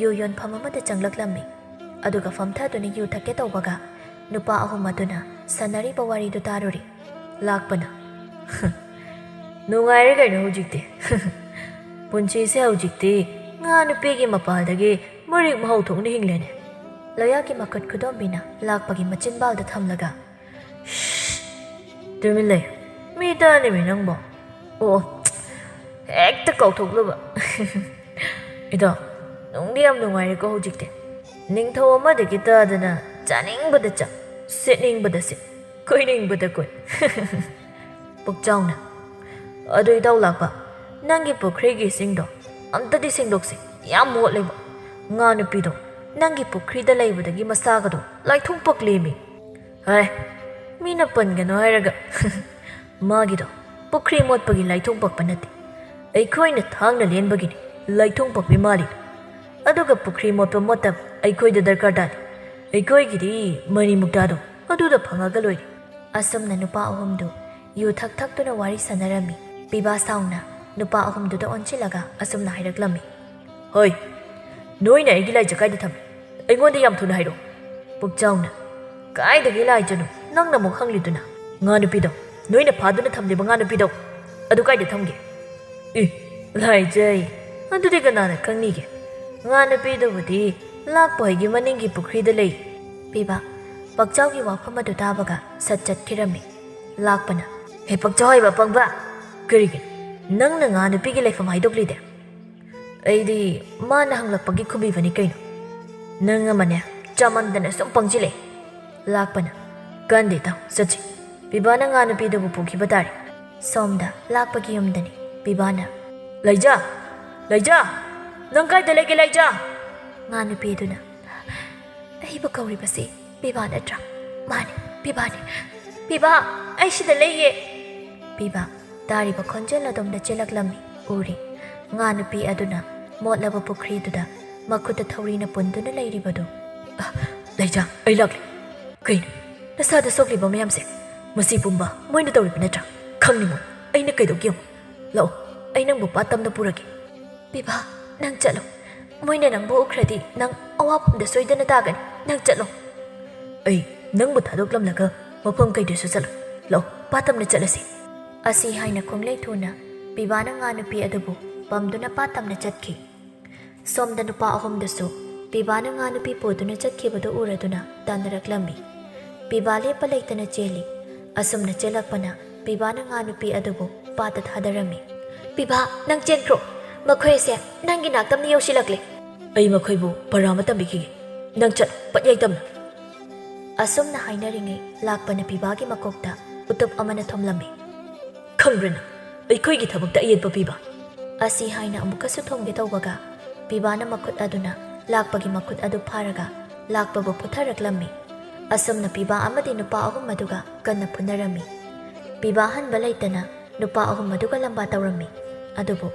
ꯌꯨ ꯌꯣꯟꯐꯝ ꯑꯃꯗ ꯆꯪꯂꯛꯂꯝꯃꯤ꯫ ꯑꯗꯨꯒ ꯐꯝꯊꯗꯨꯅ ꯌꯨ ꯊꯛꯀꯦ ꯇꯧꯕꯒ ꯅꯨꯄꯥ ꯑꯍꯨꯝ ꯑꯗꯨꯅ ꯁꯥꯟꯅꯔꯤꯕ ꯋꯥꯔꯤꯗꯨ ꯇꯥꯔꯨꯔꯦ꯫ ꯂꯥꯛꯄꯅ, "ꯅꯨꯡꯉꯥꯏꯔꯦ ꯀꯩꯅꯣ ꯍꯧꯖꯤꯛꯇꯤ꯫ ꯄꯨꯟꯁꯤꯁꯦ ꯍꯧꯖꯤꯛꯇꯤ ꯉꯥ ꯅꯨꯄꯤꯒꯤ ꯃꯄꯥꯜꯗꯒꯤ ꯃꯔꯤꯛ ꯃꯍꯥꯎ ꯊꯣꯛꯅ ꯍꯤꯡꯂꯦꯅꯦ꯫" ꯂꯣꯌꯥꯒꯤ ꯃꯈꯨꯠ ꯈꯨꯗꯣꯝꯕꯤꯅ ꯂꯥꯛꯄꯒꯤ ꯃꯆꯤꯟꯕꯥꯜꯗ ꯊꯝꯂꯒ, "ꯁ꯭ꯁ! ꯇꯨꯃꯤꯟ ꯂꯩ꯫ ꯃꯤ ꯇꯥꯅꯤꯃꯤ ꯅꯪꯕꯣ꯫ ꯑꯣ, ꯑꯣ, ꯍꯦꯛꯇ ꯀꯥꯎꯊꯣꯛꯂꯨꯕ꯫" "ꯏꯇꯥꯎ, ꯅꯨꯡꯗꯤ ꯌꯥꯝ ꯅꯨꯡꯉꯥꯏꯔꯦꯀꯣ ꯍꯧꯖꯤꯛꯇꯤ꯫ ꯅꯤꯡꯊꯧ ꯑꯃꯗꯒꯤ ꯇꯥꯗꯅ ꯆꯥꯅꯤꯡꯕꯗ ꯆꯥ, ꯁꯦꯠꯅꯤꯡꯕꯗ ꯁꯦꯠ, ꯀꯣꯏꯅꯤꯡꯕꯗ ꯀꯣꯏ꯫" ꯄꯨꯛꯆꯥꯎꯅ, "ꯑꯗꯨ ꯏꯇꯥꯎ ꯂꯥꯛꯄ, ꯅꯪꯒꯤ ꯄꯨꯈ꯭ꯔꯤꯒꯤ ꯏꯁꯤꯡꯗꯣ ꯑꯝꯇꯗꯤ ꯁꯦꯡꯗꯣꯛꯁꯤ, ꯌꯥꯝ ꯃꯣꯠꯂꯦꯕ꯫ ꯉꯥ ꯅꯨꯄꯤꯗꯣ ꯅꯪꯒꯤ ꯄꯨꯈ꯭ꯔꯤꯗ ꯂꯩꯕꯗꯒꯤ ꯃꯁꯥꯒꯗꯣ ꯂꯥꯏꯊꯣꯡ ꯄꯛꯂꯦꯃꯤ꯫" "ꯍꯥꯏ, ꯃꯤꯅ ꯄꯟꯒꯅꯣ ꯍꯥꯏꯔꯒ꯫" "ꯃꯥꯒꯤꯗꯣ ꯄꯨꯈ꯭ꯔꯤ ꯃꯣꯠꯄꯒꯤ ꯂꯥꯏꯊꯣꯡ ꯄꯛꯄ ꯅꯠꯇꯦ, ꯑꯩꯈꯣꯏꯅ ꯊꯥꯡꯅ ꯂꯦꯟꯕꯒꯤꯅꯤ ꯂꯥꯏꯊꯣꯡ ꯄꯛꯄꯤ ꯃꯥꯜꯂꯤꯗꯣ꯫ ꯑꯗꯨꯒ ꯄꯨꯈ꯭ꯔꯤ ꯃꯣꯠꯄ ꯃꯣꯠꯇꯕ ꯑꯩꯈꯣꯏꯗ ꯗꯔꯀꯥꯔ ꯇꯥꯗꯦ꯫ ꯑꯩꯈꯣꯏꯒꯤꯗꯤ ꯃꯅꯤ ꯃꯨꯛꯇꯥꯗꯣ ꯑꯗꯨꯗ ꯐꯪꯉꯒ ꯂꯣꯏꯔꯦ꯫" ꯑꯁꯨꯝꯅ ꯅꯨꯄꯥ ꯑꯍꯨꯝꯗꯨ ꯌꯨ ꯊꯛ ꯊꯛꯇꯨꯅ ꯋꯥꯔꯤ ꯁꯥꯟꯅꯔꯝꯃꯤ꯫ ꯄꯤꯕꯥ ꯁꯥꯎꯅ ꯅꯨꯄꯥ ꯑꯍꯨꯝꯗꯨꯗ ꯑꯣꯟꯁꯤꯜꯂꯒ ꯑꯁꯨꯝꯅ ꯍꯥꯏꯔꯛꯂꯝꯃꯤ꯫ "ꯍꯣꯏ, ꯅꯣꯏꯅ ꯑꯩꯒꯤ ꯂꯥꯏꯖ ꯀꯥꯏꯗ ꯊꯝꯃꯤ? ꯑꯩꯉꯣꯟꯗ ꯌꯥꯝ ꯊꯨꯅ ꯍꯥꯏꯔꯛꯑꯣ꯫ ꯄꯨꯛꯆꯥꯎꯅ, ꯀꯥꯏꯗꯒꯤ ꯂꯥꯏꯖꯅꯣ ꯅꯪꯅ ꯑꯃꯨꯛ ꯈꯪꯂꯤꯗꯨꯅ? ꯉꯥ ꯅꯨꯄꯤꯗꯣ, ꯅꯣꯏꯅ ꯐꯥꯗꯨꯅ ꯊꯝꯂꯤꯕ ꯉꯥ ꯅꯨꯄꯤꯗꯣ, ꯑꯗꯨ ꯀꯥꯏꯗ ꯊꯝꯒꯦ? ꯏ, ꯂꯥꯏꯖꯩ, ꯑꯗꯨꯗꯤ ꯀꯅꯥꯅ ꯈꯪꯅꯤꯒꯦ? ꯉꯥ ꯅꯨꯄꯤꯗꯨꯕꯨꯗꯤ ꯂꯥꯛꯄ ꯍꯣꯏꯒꯤ ꯃꯅꯤꯡꯒꯤ ꯄꯨꯈ꯭ꯔꯤꯗ ꯂꯩ꯫ ꯄꯤꯕꯥ ꯄꯛꯆꯥꯎꯒꯤ ꯋꯥꯐꯝ ꯑꯗꯨ ꯇꯥꯕꯒ ꯁꯠ ꯆꯠꯈꯤꯔꯝꯃꯤ꯫ ꯂꯥꯛꯄꯅ, "ꯍꯦ ꯄꯛꯆꯥꯎ ꯍꯥꯏꯕ ꯑꯄꯪꯕ, ꯀꯔꯤꯒꯤꯅꯣ ꯅꯪꯅ ꯉꯥ ꯅꯨꯄꯤꯒꯤ ꯂꯩꯐꯝ ꯍꯥꯏꯗꯣꯛꯂꯤꯗꯦ?" "ꯑꯩꯗꯤ ꯃꯥꯅ ꯍꯪꯂꯛꯄꯒꯤ ꯈꯨꯝꯕꯤꯕꯅꯤ ꯀꯩꯅꯣ꯫ ꯅꯪ ꯑꯃꯅꯦ, ꯆꯥꯃꯟꯗꯅ ꯁꯨꯝ ꯄꯪꯁꯤꯜꯂꯛꯑꯦ꯫" ꯂꯥꯛꯄꯅ, "ꯀꯟꯗꯦ ꯇꯥꯎ, ꯆꯠꯁꯤ꯫ ꯄꯤꯕꯥꯅ ꯉꯥ ꯅꯨꯄꯤꯗꯨꯕꯨ ꯄꯨꯈꯤꯕ ꯇꯥꯔꯦ꯫" ꯁꯣꯝꯗ ꯂꯥꯛꯄꯒꯤ ꯌꯨꯝꯗꯅꯤ꯫ ꯄꯤꯕꯥꯅ, "ꯂꯩꯖꯥ! ꯂꯩꯖꯥ! ꯅꯪ ꯀꯥꯏꯗ ꯂꯩꯒꯦ, ꯂꯩꯖꯥ?" ꯉꯥ ꯅꯨꯄꯤꯗꯨꯅ, "ꯑꯩꯕꯨ ꯀꯧꯔꯤꯕꯁꯤ ꯄꯤꯕꯥ ꯅꯠꯇ꯭ꯔꯥ?" "ꯃꯥꯅꯤ, ꯄꯤꯕꯥꯅꯤ꯫ ꯄꯤꯕꯥ, ꯑꯩ ꯁꯤꯗ ꯂꯩꯌꯦ꯫" ꯄꯤꯕꯥ ꯇꯥꯔꯤꯕ ꯈꯣꯟꯖꯦꯜ ꯑꯗꯣꯝꯗ ꯆꯦꯜꯂꯛꯂꯝꯃꯤ꯫ ꯎꯔꯤ, ꯉꯥ ꯅꯨꯄꯤ ꯑꯗꯨꯅ ꯃꯣꯠꯂꯕ ꯄꯨꯈ꯭ꯔꯤꯗꯨꯗ ꯃꯈꯨꯠꯇ ꯊꯧꯔꯤꯅ ꯄꯨꯟꯗꯨꯅ ꯂꯩꯔꯤꯕꯗꯨ꯫ "ꯑ, ꯂꯩꯖꯥ, ꯑꯩ ꯂꯥꯛꯂꯦ꯫ ꯀꯩꯅꯣ, ꯅꯁꯥꯗ ꯁꯣꯛꯂꯤꯕ ꯃꯌꯥꯝꯁꯦ? ꯃꯁꯤ ꯄꯨꯝꯕ ꯃꯣꯏꯅ ꯇꯧꯔꯤꯕ ꯅꯠꯇ꯭ꯔꯥ? ꯈꯪꯅꯤꯡꯉꯣ, ꯑꯩꯅ ꯀꯩꯗꯧꯒꯦ ꯌꯦꯡꯉꯣ꯫ ꯂꯥꯛꯑꯣ, ꯑꯩ ꯅꯪꯕꯨ ꯄꯥꯠ ꯇꯝꯅ ꯄꯨꯔꯒꯦ꯫" "ꯄꯤꯕꯥ, ꯅꯪ ꯆꯠꯂꯣ꯫ ꯃꯣꯏꯅ ꯅꯪꯕꯨ ꯎꯈ꯭ꯔꯗꯤ ꯅꯪ ꯑꯋꯥꯐꯝꯗ ꯁꯣꯏꯗꯅ ꯇꯥꯒꯅꯤ꯫ ꯅꯪ ꯆꯠꯂꯣ꯫" "ꯑꯩ ꯅꯪꯕꯨ ꯊꯥꯗꯣꯛꯂꯝꯂꯒ ꯃꯐꯝ ꯀꯩꯗꯁꯨ ꯆꯠꯂꯣꯏ꯫ ꯂꯥꯛꯑꯣ, ꯄꯥꯠ ꯇꯝꯅ ꯆꯠꯂꯁꯤ꯫" ꯑꯁꯤ ꯍꯥꯏꯅ ꯈꯣꯡꯂꯩ ꯊꯨꯅ ꯄꯤꯕꯥꯅ ꯉꯥ ꯅꯨꯄꯤ ꯑꯗꯨꯕꯨ ꯄꯝꯗꯨꯅ ꯄꯥꯠ ꯇꯝꯅ ꯆꯠꯈꯤ꯫ ꯁꯣꯝꯗ ꯅꯨꯄꯥ ꯑꯍꯨꯝꯗꯨꯁꯨ ꯄꯤꯕꯥꯅ ꯉꯥ ꯅꯨꯄꯤ ꯄꯨꯗꯨꯅ ꯆꯠꯈꯤꯕꯗꯨ ꯎꯔꯗꯨꯅ ꯇꯥꯟꯅꯔꯛꯂꯝꯃꯤ꯫ ꯄꯤꯕꯥ ꯂꯦꯞꯄ ꯂꯩꯇꯅ ꯆꯦꯜꯂꯤ꯫ ꯑꯁꯨꯝꯅ ꯆꯦꯜꯂꯛꯄꯅ ꯄꯤꯕꯥꯅ ꯉꯥ ꯅꯨꯄꯤ ꯑꯗꯨꯕꯨ ꯄꯥꯠꯇ ꯊꯥꯗꯔꯝꯃꯤ꯫ "ꯄꯤꯕꯥ, ꯅꯪ ꯆꯦꯟꯈ꯭ꯔꯣ꯫ ꯃꯈꯣꯏ ꯑꯁꯦ ꯅꯪꯒꯤ ꯅꯥꯛꯇꯝꯅ ꯌꯧꯁꯤꯜꯂꯛꯂꯦ꯫" "ꯑꯩ ꯃꯈꯣꯏꯕꯨ ꯄꯔꯥ ꯑꯃ ꯇꯝꯕꯤꯈꯤꯒꯦ꯫ ꯅꯪ ꯆꯠ, ꯄꯠꯌꯥꯏ ꯇꯝꯅ꯫" ꯑꯁꯨꯝꯅ ꯍꯥꯏꯅꯔꯤꯉꯩ ꯂꯥꯛꯄꯅ ꯄꯤꯕꯥꯒꯤ ꯃꯀꯣꯛꯇ ꯎꯇꯨꯞ ꯑꯃꯅ ꯊꯣꯝꯂꯝꯃꯤ꯫ "ꯈꯪꯕ꯭ꯔꯥ ꯅꯪ, ꯑꯩꯈꯣꯏꯒꯤ ꯊꯕꯛꯇ ꯑꯌꯦꯠꯄ ꯄꯤꯕ?" ꯑꯁꯤ ꯍꯥꯏꯅ ꯑꯃꯨꯛꯀꯁꯨ ꯊꯣꯝꯒꯦ ꯇꯧꯕꯒ ꯄꯤꯕꯥꯅ ꯃꯈꯨꯠ ꯑꯗꯨꯅ ꯂꯥꯛꯄꯒꯤ ꯃꯈꯨꯠ ꯑꯗꯨ ꯐꯥꯔꯒ ꯂꯥꯛꯄꯕꯨ ꯐꯨꯊꯔꯛꯂꯝꯃꯤ꯫ ꯑꯁꯨꯝꯅ ꯄꯤꯕꯥ ꯑꯃꯗꯤ ꯅꯨꯄꯥ ꯑꯍꯨꯝ ꯑꯗꯨꯒ ꯀꯟꯅ ꯐꯨꯅꯔꯝꯃꯤ꯫ ꯄꯤꯕꯥ ꯍꯟꯕ ꯂꯩꯇꯅ ꯅꯨꯄꯥ ꯑꯍꯨꯝ ꯑꯗꯨꯒ ꯂꯝꯕꯥ ꯇꯧꯔꯝꯃꯤ꯫ ꯑꯗꯨꯕꯨ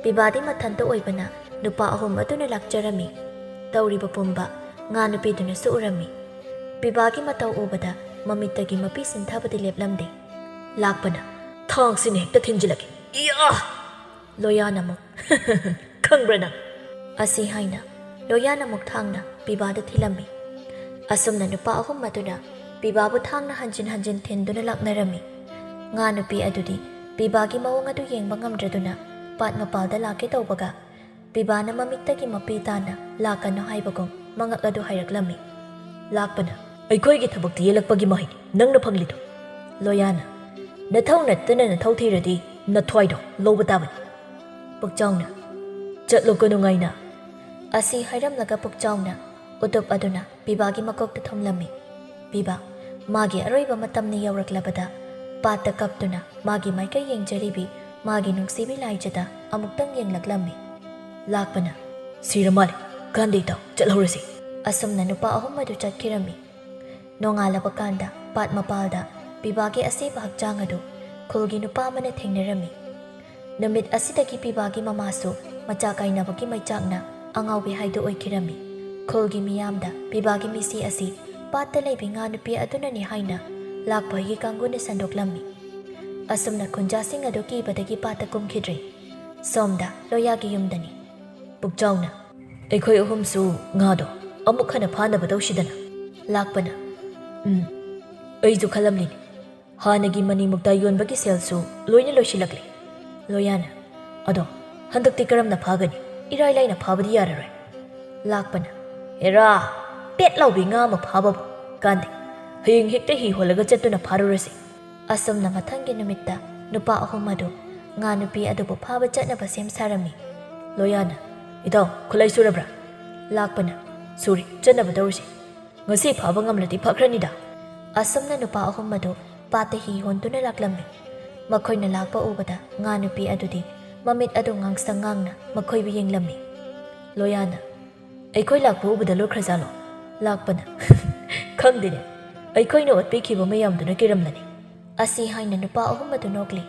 ꯄꯤꯕꯥꯗꯤ ꯃꯊꯟꯇ ꯑꯣꯏꯕꯅ ꯅꯨꯄꯥ ꯑꯍꯨꯝ ꯑꯗꯨꯅ ꯂꯥꯛꯆꯔꯝꯃꯤ꯫ ꯇꯧꯔꯤꯕ ꯄꯨꯝꯕ ꯉꯥ ꯅꯨꯄꯤꯗꯨꯅꯁꯨ ꯎꯔꯝꯃꯤ꯫ ꯄꯤꯕꯥꯒꯤ ꯃꯇꯧ ꯎꯕꯗ ꯃꯃꯤꯠꯇꯒꯤ ꯃꯄꯤ ꯁꯤꯟꯊꯕꯗꯤ ꯂꯦꯞꯂꯝꯗꯦ꯫ ꯂꯥꯛꯄꯅ, "ꯊꯥꯡꯁꯤꯅ ꯍꯦꯛꯇ ꯊꯤꯟꯖꯤꯜꯂꯒꯦ꯫ ꯏꯌꯥ!" ꯂꯣꯌꯥꯅ ꯑꯃꯨꯛ, "ꯈꯪꯕ꯭ꯔꯥ ꯅꯪ?" ꯑꯁꯤ ꯍꯥꯏꯅ ꯂꯣꯌꯥꯅ ꯑꯃꯨꯛ ꯊꯥꯡꯅ ꯄꯤꯕꯥꯗ ꯊꯤꯜꯂꯝꯃꯤ꯫ ꯑꯁꯨꯝꯅ ꯅꯨꯄꯥ ꯑꯍꯨꯝ ꯑꯗꯨꯅ ꯄꯤꯕꯥꯕꯨ ꯊꯥꯡꯅ ꯍꯟꯖꯤꯟ ꯍꯟꯖꯤꯟ ꯊꯤꯟꯗꯨꯅ ꯂꯥꯛꯅꯔꯝꯃꯤ꯫ ꯉꯥ ꯅꯨꯄꯤ ꯑꯗꯨꯗꯤ ꯄꯤꯕꯥꯒꯤ ꯃꯑꯣꯡ ꯑꯗꯨ ꯌꯦꯡꯕ ꯉꯝꯗ꯭ꯔꯗꯨꯅ ꯄꯥꯠ ꯃꯄꯥꯜꯗ ꯂꯥꯛꯀꯦ ꯇꯧꯕꯒ, ꯄꯤꯕꯥꯅ ꯃꯃꯤꯠꯇꯒꯤ ꯃꯄꯤ ꯇꯥꯅ ꯂꯥꯛꯀꯅꯨ ꯍꯥꯏꯕꯒꯨꯝ ꯃꯉꯛ ꯑꯗꯨ ꯍꯥꯏꯔꯛꯂꯝꯃꯤ꯫ ꯂꯥꯛꯄꯅ, "ꯑꯩꯈꯣꯏꯒꯤ ꯊꯕꯛꯇ ꯌꯦꯜꯂꯛꯄꯒꯤ ꯃꯍꯩꯅꯤ ꯅꯪꯅ ꯐꯪꯂꯤꯗꯣ꯫" ꯂꯣꯌꯥꯅ, "ꯅꯊꯧ ꯅꯠꯇꯅ ꯅꯊꯧ ꯊꯤꯔꯗꯤ ꯅꯊ꯭ꯋꯥꯏꯗꯣ ꯂꯧꯕ ꯇꯥꯕꯅꯤ꯫" ꯄꯨꯛꯆꯥꯎꯅ, "ꯆꯠꯂꯣ ꯀꯣꯅꯨꯡꯉꯥꯏꯅ꯫" ꯑꯁꯤ ꯍꯥꯏꯔꯝꯂꯒ ꯄꯨꯛꯆꯥꯎꯅ ꯎꯇꯨꯞ ꯑꯗꯨꯅ ꯄꯤꯕꯥꯒꯤ ꯃꯀꯣꯛꯇ ꯊꯣꯝꯂꯝꯃꯤ꯫ ꯄꯤꯕꯥ, ꯃꯥꯒꯤ ꯑꯔꯣꯏꯕ ꯃꯇꯝꯅ ꯌꯧꯔꯛꯂꯕꯗ, ꯄꯥꯠꯇ ꯀꯞꯇꯨꯅ ꯃꯥꯒꯤ ꯃꯥꯏꯀꯩ ꯌꯦꯡꯖꯔꯤꯕꯤ ꯃꯥꯒꯤ ꯅꯨꯡꯁꯤꯕꯤ ꯂꯥꯏꯖꯗ ꯑꯃꯨꯛꯇꯪ ꯌꯦꯡꯂꯛꯂꯝꯃꯤ꯫ ꯂꯥꯛꯄꯅ, "ꯁꯤꯔ ꯃꯥꯜꯂꯦ, ꯀꯥꯟꯗꯦ ꯏꯇꯥꯎ, ꯆꯠꯍꯧꯔꯁꯤ꯫" ꯑꯁꯨꯝꯅ ꯅꯨꯄꯥ ꯑꯍꯨꯝ ꯑꯗꯨ ꯆꯠꯈꯤꯔꯝꯃꯤ꯫ ꯅꯣꯡꯉꯥꯜꯂꯕ ꯀꯥꯟꯗ ꯄꯥꯠ ꯃꯄꯥꯜꯗ ꯄꯤꯕꯥꯒꯤ ꯑꯁꯤꯕ ꯍꯛꯆꯥꯡ ꯑꯗꯨ ꯈꯨꯜꯒꯤ ꯅꯨꯄꯥ ꯑꯃꯅ ꯊꯦꯡꯅꯔꯝꯃꯤ꯫ ꯅꯨꯃꯤꯠ ꯑꯁꯤꯗꯒꯤ ꯄꯤꯕꯥꯒꯤ ꯃꯃꯥꯁꯨ ꯃꯆꯥ ꯀꯥꯏꯅꯕꯒꯤ ꯃꯩꯆꯥꯛꯅ ꯑꯉꯥꯎꯕꯤ ꯍꯥꯏꯗꯨ ꯑꯣꯏꯈꯤꯔꯝꯃꯤ꯫ ꯈꯨꯜꯒꯤ ꯃꯤꯌꯥꯝꯗ ꯄꯤꯕꯥꯒꯤ ꯃꯤꯁꯤ ꯑꯁꯤ ꯄꯥꯠꯇ ꯂꯩꯕꯤ ꯉꯥ ꯅꯨꯄꯤ ꯑꯗꯨꯅꯅꯤ ꯍꯥꯏꯅ ꯂꯥꯛꯄꯒꯤ ꯀꯥꯡꯕꯨꯅ ꯁꯟꯗꯣꯛꯂꯝꯃꯤ꯫ ꯑꯁꯨꯝꯅ ꯈꯨꯟꯖꯥꯁꯤꯡ ꯑꯗꯨ ꯀꯤꯕꯗꯒꯤ ꯄꯥꯠꯇ ꯀꯨꯝꯈꯤꯗ꯭ꯔꯦ꯫ ꯁꯣꯝꯗ ꯂꯣꯌꯥꯒꯤ ꯌꯨꯝꯗꯅꯤ꯫ ꯄꯨꯛꯆꯥꯎꯅ, "ꯑꯩꯈꯣꯏ ꯑꯍꯨꯝꯁꯨ ꯉꯥꯗꯣ ꯑꯃꯨꯛ ꯍꯟꯅ ꯐꯥꯅꯕ ꯇꯧꯁꯤꯗꯅ꯫" ꯂꯥꯛꯄꯅ, "ꯎꯝ, ꯑꯩꯁꯨ ꯈꯜꯂꯝꯂꯤꯅꯤ꯫ ꯍꯥꯟꯅꯒꯤ ꯃꯅꯤ ꯃꯨꯛꯇꯥ ꯌꯣꯟꯕꯒꯤ ꯁꯦꯜꯁꯨ ꯂꯣꯏꯅ ꯂꯣꯏꯁꯤꯜꯂꯛꯂꯦ꯫" ꯂꯣꯌꯥꯅ, "ꯑꯗꯣ ꯍꯟꯗꯛꯇꯤ ꯀꯔꯝꯅ ꯐꯥꯒꯅꯤ? ꯏꯔꯥꯏ ꯂꯥꯏꯅ ꯐꯥꯕꯗꯤ ꯌꯥꯔꯔꯣꯏ꯫" ꯂꯥꯛꯄꯅ, "ꯍꯦꯔꯥ, ꯄꯦꯠ ꯂꯥꯎꯕꯤ ꯉꯥ ꯑꯃ ꯐꯥꯕꯕꯨ ꯀꯥꯟꯗꯦ꯫ ꯍꯌꯦꯡ ꯍꯦꯛꯇ ꯍꯤ ꯍꯣꯜꯂꯒ ꯆꯠꯇꯨꯅ ꯐꯥꯔꯨꯔꯁꯤ꯫" ꯑꯁꯨꯝꯅ ꯃꯊꯪꯒꯤ ꯅꯨꯃꯤꯠꯇ ꯅꯨꯄꯥ ꯑꯍꯨꯝ ꯑꯗꯨ ꯉꯥ ꯅꯨꯄꯤ ꯑꯗꯨꯕꯨ ꯐꯥꯕ ꯆꯠꯅꯕ ꯁꯦꯝ ꯁꯥꯔꯝꯃꯤ꯫ ꯂꯣꯌꯥꯅ, "ꯏꯇꯥꯎ, ꯈꯨꯠꯂꯥꯏ ꯁꯨꯔꯕ꯭ꯔꯥ?" ꯂꯥꯛꯄꯅ, "ꯁꯨꯔꯦ, ꯆꯠꯅꯕ ꯇꯧꯔꯁꯤ꯫ ꯉꯁꯤ ꯐꯥꯕ ꯉꯝꯂꯗꯤ ꯐꯈ꯭ꯔꯅꯤꯗ꯫" ꯑꯁꯨꯝꯅ ꯅꯨꯄꯥ ꯑꯍꯨꯝ ꯑꯗꯨ ꯄꯥꯠꯇ ꯍꯤ ꯍꯣꯟꯗꯨꯅ ꯂꯥꯛꯂꯝꯃꯤ꯫ ꯃꯈꯣꯏꯅ ꯂꯥꯛꯄ ꯎꯕꯗ ꯉꯥ ꯅꯨꯄꯤ ꯑꯗꯨꯗꯤ ꯃꯃꯤꯠ ꯑꯗꯨ ꯉꯥꯡꯁꯪ ꯉꯥꯡꯅ ꯃꯈꯣꯏꯕꯨ ꯌꯦꯡꯂꯝꯃꯤ꯫ ꯂꯣꯌꯥꯅ, "ꯑꯩꯈꯣꯏ ꯂꯥꯛꯄ ꯎꯕꯗ ꯂꯣꯠꯈ꯭ꯔꯖꯥꯠꯂꯣ?" ꯂꯥꯛꯄꯅ, "ꯈꯪꯗꯦꯅꯦ, ꯑꯩꯈꯣꯏꯅ ꯑꯣꯠꯄꯤꯈꯤꯕ ꯃꯌꯥꯝꯗꯨꯅ ꯀꯤꯔꯝꯂꯅꯤ꯫" ꯑꯁꯤ ꯍꯥꯏꯅ ꯅꯨꯄꯥ ꯑꯍꯨꯝ ꯑꯗꯨ ꯅꯣꯛꯂꯤ꯫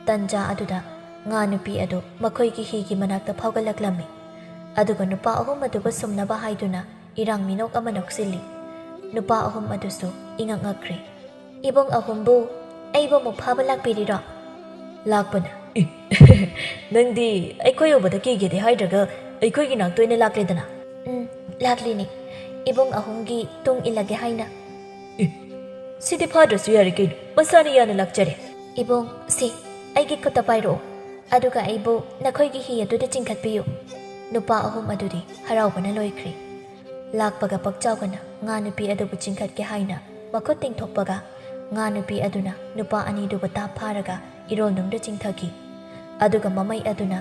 ꯇꯟꯖꯥ ꯑꯗꯨꯗ ꯉꯥ ꯅꯨꯄꯤ ꯑꯗꯨ ꯃꯈꯣꯏꯒꯤ ꯍꯤꯒꯤ ꯃꯅꯥꯛꯇ ꯐꯥꯎꯒꯠꯂꯛꯂꯝꯃꯤ꯫ ꯑꯗꯨꯒ ꯅꯨꯄꯥ ꯑꯍꯨꯝ ꯑꯗꯨꯕꯨ ꯁꯨꯝꯅꯕ ꯍꯥꯏꯗꯨꯅ ꯏꯔꯥꯡ ꯃꯤꯅꯣꯛ ꯑꯃ ꯅꯣꯛꯁꯤꯜꯂꯤ꯫ ꯅꯨꯄꯥ ꯑꯍꯨꯝ ꯑꯗꯨꯁꯨ ꯏꯉꯛ ꯉꯛꯈ꯭ꯔꯦ꯫ "ꯏꯕꯨꯡ ꯑꯍꯨꯝꯕꯨ ꯑꯩꯕꯨ ꯑꯃꯨꯛ ꯐꯥꯕ ꯂꯥꯛꯄꯤꯔꯤꯔꯣ?" ꯂꯥꯛꯄꯅ, "ꯏ, ꯅꯪꯗꯤ ꯑꯩꯈꯣꯏ ꯎꯕꯗ ꯀꯤꯒꯦꯗꯤ ꯍꯥꯏꯗ꯭ꯔꯒ ꯑꯩꯈꯣꯏꯒꯤ ꯅꯥꯛꯇ ꯑꯣꯏꯅ ꯂꯥꯛꯂꯦꯗꯅ꯫ ꯎꯝ, ꯂꯥꯛꯂꯤꯅꯦ꯫ ꯏꯕꯨꯡ ꯑꯍꯨꯝꯒꯤ ꯇꯨꯡ ꯏꯜꯂꯒꯦ ꯍꯥꯏꯅ꯫ ꯑꯦ, ꯁꯤꯗꯤ ꯐꯥꯗ꯭ꯔꯁꯨ ꯌꯥꯔꯦ ꯀꯩꯅꯣ, ꯃꯁꯥꯅ ꯌꯥꯅ ꯂꯥꯛꯆꯔꯦ꯫ ꯏꯕꯨꯡ, ꯁꯤ, ꯑꯩꯒꯤ ꯈꯨꯠꯇ ꯄꯥꯏꯔꯛꯑꯣ, ꯑꯗꯨꯒ ꯑꯩꯕꯨ ꯅꯈꯣꯏꯒꯤ ꯍꯤ ꯑꯗꯨꯗ ꯆꯤꯡꯈꯠꯄꯤꯌꯨ꯫ ꯅꯨꯄꯥ ꯑꯍꯨꯝ ꯑꯗꯨꯗꯤ ꯍꯔꯥꯎꯕꯅ ꯂꯣꯏꯈ꯭ꯔꯦ꯫ ꯂꯥꯛꯄꯒ ꯄꯛꯆꯥꯎꯒꯅ ꯉꯥ ꯅꯨꯄꯤ ꯑꯗꯨꯕꯨ ꯆꯤꯡꯈꯠꯀꯦ ꯍꯥꯏꯅ ꯃꯈꯨꯠ ꯇꯤꯡꯊꯣꯛꯄꯒ, ꯉꯥ ꯅꯨꯄꯤ ꯑꯗꯨꯅ ꯅꯨꯄꯥ ꯑꯅꯤꯗꯨꯕꯨ ꯇꯥꯞ ꯐꯥꯔꯒ ꯏꯔꯣꯜꯅꯨꯡꯗ ꯆꯤꯡꯊꯈꯤ꯫ ꯑꯗꯨꯒ ꯃꯃꯩ ꯑꯗꯨꯅ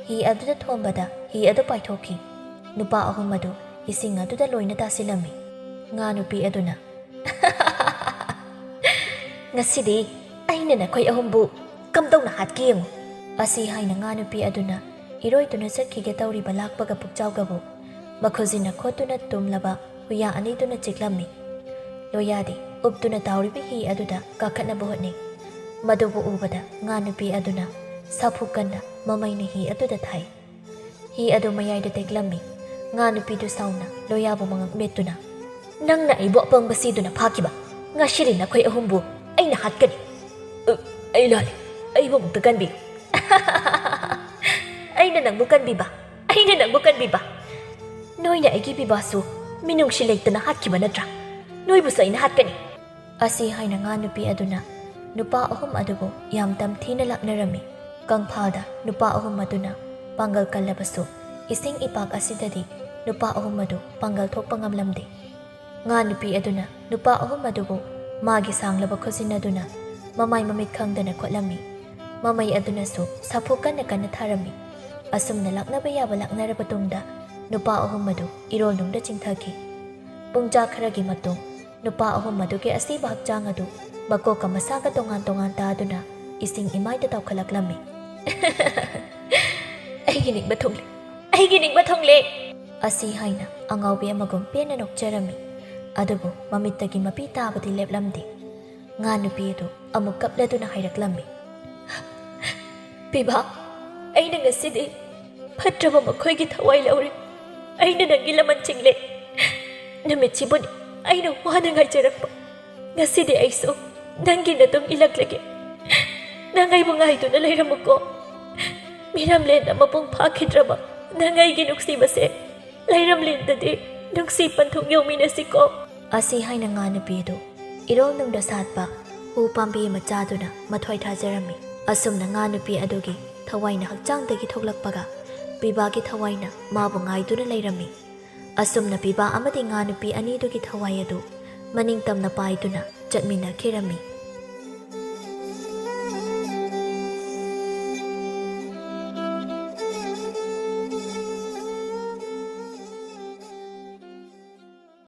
ꯍꯤ ꯑꯗꯨꯗ ꯊꯣꯝꯕꯗ ꯍꯤ ꯑꯗꯨ ꯄꯥꯏꯊꯣꯛꯈꯤ꯫ ꯅꯨꯄꯥ ꯑꯍꯨꯝ ꯑꯗꯨ ꯏꯁꯤꯡ ꯑꯗꯨꯗ ꯂꯣꯏꯅ ꯇꯥꯁꯤꯜꯂꯝꯃꯤ꯫ ꯉꯥ ꯅꯨꯄꯤ ꯑꯗꯨꯅ, "ꯉꯁꯤꯗꯤ ꯑꯩꯅ ꯅꯈꯣꯏ ꯑꯍꯨꯝꯕꯨ ꯀꯝꯗꯧꯅ ꯍꯥꯠꯀꯦ ꯌꯦꯡꯉꯨ!" ꯑꯁꯤ ꯍꯥꯏꯅ ꯉꯥ ꯅꯨꯄꯤ ꯑꯗꯨꯅ ꯏꯔꯣꯏꯗꯨꯅ ꯆꯠꯈꯤꯒꯦ ꯇꯧꯔꯤꯕ ꯂꯥꯛꯄꯒ ꯄꯨꯛꯆꯥꯎꯒꯕꯨ ꯃꯈꯨꯖꯤꯟꯅ ꯈꯣꯠꯇꯨꯅ ꯇꯨꯝꯂꯕ ꯍꯨꯌꯥ ꯑꯅꯤꯗꯨꯅ ꯆꯤꯛꯂꯝꯃꯤ꯫ ꯂꯣꯌꯥꯗꯤ ꯎꯞꯇꯨꯅ ꯇꯥꯎꯔꯤꯕ ꯍꯤ ꯑꯗꯨꯗ ꯀꯥꯈꯠꯅꯕ ꯍꯣꯠꯅꯩ꯫ ꯃꯗꯨꯕꯨ ꯎꯕꯗ ꯉꯥ ꯅꯨꯄꯤ ꯑꯗꯨꯅ ꯁꯥꯐꯨ ꯀꯟꯅ ꯃꯃꯩꯅ ꯍꯤ ꯑꯗꯨꯗ ꯊꯥꯏ꯫ ꯍꯤ ꯑꯗꯨ ꯃꯌꯥꯏꯗ ꯇꯦꯛꯂꯝꯃꯤ꯫ ꯉꯥ ꯅꯨꯄꯤꯗꯨ ꯁꯥꯎꯅ ꯂꯣꯌꯥꯕꯨ ꯃꯉꯛ ꯃꯦꯠꯇꯨꯅ, "ꯅꯪꯅ ꯑꯩꯕꯨ ꯑꯄꯪꯕ ꯁꯤꯗꯨꯅ ꯐꯥꯈꯤꯕ꯫ ꯉꯁꯤꯗꯤ ꯅꯈꯣꯏ ꯑꯍꯨꯝꯕꯨ ꯑꯩꯅ ꯍꯥꯠꯀꯅꯤ꯫ ꯑ, ꯑꯩ ꯂꯥꯜꯂꯤ꯫ ꯑꯩꯕꯨ ꯑꯃꯨꯛꯇ ꯀꯟꯕꯤꯌꯨ꯫ ꯑꯩꯅ ꯅꯪꯕꯨ ꯀꯟꯕꯤꯕ, ꯑꯩꯅ ꯅꯪꯕꯨ ꯀꯟꯕꯤꯕ꯫ ꯅꯣꯏꯅ ꯑꯩꯒꯤ ꯄꯤꯕꯥꯁꯨ ꯃꯤꯅꯨꯡꯁꯤ ꯂꯩꯇꯅ ꯍꯥꯠꯈꯤꯕ ꯅꯠꯇ꯭ꯔꯥ? ꯅꯣꯏꯕꯨꯁꯨ ꯑꯩꯅ ꯍꯥꯠꯀꯅꯤ!" ꯑꯁꯤ ꯍꯥꯏꯅ ꯉꯥ ꯅꯨꯄꯤ ꯑꯗꯨꯅ ꯅꯨꯄꯥ ꯑꯍꯨꯝ ꯑꯗꯨꯕꯨ ꯌꯥꯝ ꯇꯝꯊꯤꯅ ꯂꯥꯛꯅꯔꯝꯃꯤ꯫ ꯀꯪꯐꯥꯜꯗ ꯅꯨꯄꯥ ꯑꯍꯨꯝ ꯑꯗꯨꯅ ꯄꯥꯡꯒꯜ ꯀꯜꯂꯕꯁꯨ ꯏꯁꯤꯡ ꯏꯄꯥꯛ ꯑꯁꯤꯗꯗꯤ ꯅꯨꯄꯥ ꯑꯍꯨꯝ ꯑꯗꯨ ꯄꯥꯡꯒꯜ ꯊꯣꯛꯄ ꯉꯝꯂꯝꯗꯦ꯫ ꯉꯥ ꯅꯨꯄꯤ ꯑꯗꯨꯅ ꯅꯨꯄꯥ ꯑꯍꯨꯝ ꯑꯗꯨꯕꯨ ꯃꯥꯒꯤ ꯁꯥꯡꯂꯕ ꯈꯨꯖꯤꯟ ꯑꯗꯨꯅ ꯃꯃꯥꯏ ꯃꯃꯤꯠ ꯈꯪꯗꯅ ꯈꯣꯠꯂꯝꯃꯤ꯫ ꯃꯃꯩ ꯑꯗꯨꯅꯁꯨ ꯁꯥꯐꯨ ꯀꯟꯅ ꯀꯟꯅ ꯊꯥꯔꯝꯃꯤ꯫ ꯑꯁꯨꯝꯅ ꯂꯥꯛꯅꯕ ꯌꯥꯕ ꯂꯥꯛꯅꯔꯕ ꯇꯨꯡꯗ ꯅꯨꯄꯥ ꯑꯍꯨꯝ ꯑꯗꯨ ꯏꯔꯣꯜꯅꯨꯡꯗ ꯆꯤꯡꯊꯈꯤ꯫ ꯄꯨꯡꯖꯥ ꯈꯔꯒꯤ ꯃꯇꯨꯡ ꯅꯨꯄꯥ ꯑꯍꯨꯝ ꯑꯗꯨꯒꯤ ꯑꯁꯤꯕ ꯍꯛꯆꯥꯡ ꯑꯗꯨ ꯃꯀꯣꯛꯀ ꯃꯁꯥꯒ ꯇꯣꯉꯥꯟ ꯇꯣꯉꯥꯟ ꯇꯥꯗꯨꯅ ꯏꯁꯤꯡ ꯏꯃꯥꯏꯗ ꯇꯥꯎꯈꯠꯂꯛꯂꯝꯃꯤ꯫ "ꯑꯩꯒꯤ ꯅꯤꯡꯕ ꯊꯨꯡꯂꯦ, ꯑꯩꯒꯤ ꯅꯤꯡꯕ ꯊꯨꯡꯂꯦ!" ꯑꯁꯤ ꯍꯥꯏꯅ ꯑꯉꯥꯎꯕꯤ ꯑꯃꯒꯨꯝ ꯄꯦꯟꯅ ꯅꯣꯛꯆꯔꯝꯃꯤ꯫ ꯑꯗꯨꯕꯨ ꯃꯃꯤꯠꯇꯒꯤ ꯃꯄꯤ ꯇꯥꯕꯗꯤ ꯂꯦꯞꯂꯝꯗꯦ꯫ ꯉꯥ ꯅꯨꯄꯤ ꯑꯗꯨ ꯑꯃꯨꯛ ꯀꯞꯂꯗꯨꯅ ꯍꯥꯏꯔꯛꯂꯝꯃꯤ, "ꯄꯤꯕꯥ, ꯑꯩꯅ ꯉꯁꯤꯗꯤ ꯐꯠꯇ꯭ꯔꯕ ꯃꯈꯣꯏꯒꯤ ꯊꯋꯥꯏ ꯂꯧꯔꯦ꯫ ꯑꯩꯅ ꯅꯪꯒꯤ ꯂꯃꯟ ꯆꯤꯡꯂꯦ꯫ ꯅꯨꯃꯤꯠꯁꯤꯕꯨꯅꯤ ꯑꯩꯅ ꯋꯥꯅ ꯉꯥꯏꯖꯔꯛꯄ꯫ ꯉꯁꯤꯗꯤ ꯑꯩꯁꯨ ꯅꯪꯒꯤ ꯅꯇꯨꯡ ꯏꯜꯂꯛꯂꯒꯦ꯫ ꯅꯪ ꯑꯩꯕꯨ ꯉꯥꯏꯗꯨꯅ ꯂꯩꯔꯝꯃꯨꯀꯣ꯫ ꯃꯤꯔꯝꯂꯦꯟꯗ ꯃꯄꯨꯡ ꯐꯥꯈꯤꯗ꯭ꯔꯕ ꯅꯪ ꯑꯩꯒꯤ ꯅꯨꯡꯁꯤꯕꯁꯦ ꯂꯩꯔꯝꯂꯦꯟꯗꯗꯤ ꯅꯨꯡꯁꯤ ꯄꯟꯊꯨꯡ ꯌꯧꯃꯤꯟꯅꯁꯤꯀꯣ꯫ ꯑꯁꯤ ꯍꯥꯏꯅ ꯉꯥ ꯅꯨꯄꯤ ꯑꯗꯨ ꯏꯔꯣꯜꯅꯨꯡꯗ ꯁꯥꯠꯄ ꯎ ꯄꯥꯝꯕꯤ ꯑꯃ ꯆꯥꯗꯨꯅ ꯃꯊ꯭ꯋꯥꯏ ꯊꯥꯖꯔꯝꯃꯤ꯫ ꯑꯁꯨꯝꯅ ꯉꯥ ꯅꯨꯄꯤ ꯑꯗꯨꯒꯤ ꯊꯋꯥꯏꯅ ꯍꯛꯆꯥꯡꯗꯒꯤ ꯊꯣꯛꯂꯛꯄꯒ ꯄꯤꯕꯥꯒꯤ ꯊꯋꯥꯏꯅ ꯃꯥꯕꯨ ꯉꯥꯏꯗꯨꯅ ꯂꯩꯔꯝꯃꯤ꯫ ꯑꯁꯨꯝꯅ ꯄꯤꯕꯥ ꯑꯃꯗꯤ ꯉꯥ ꯅꯨꯄꯤ ꯑꯅꯤꯗꯨꯒꯤ ꯊꯋꯥꯏ ꯑꯗꯨ ꯃꯅꯤꯡ ꯇꯝꯅ ꯄꯥꯏꯗꯨꯅ ꯆꯠꯃꯤꯟꯅꯈꯤꯔꯝꯃꯤ꯫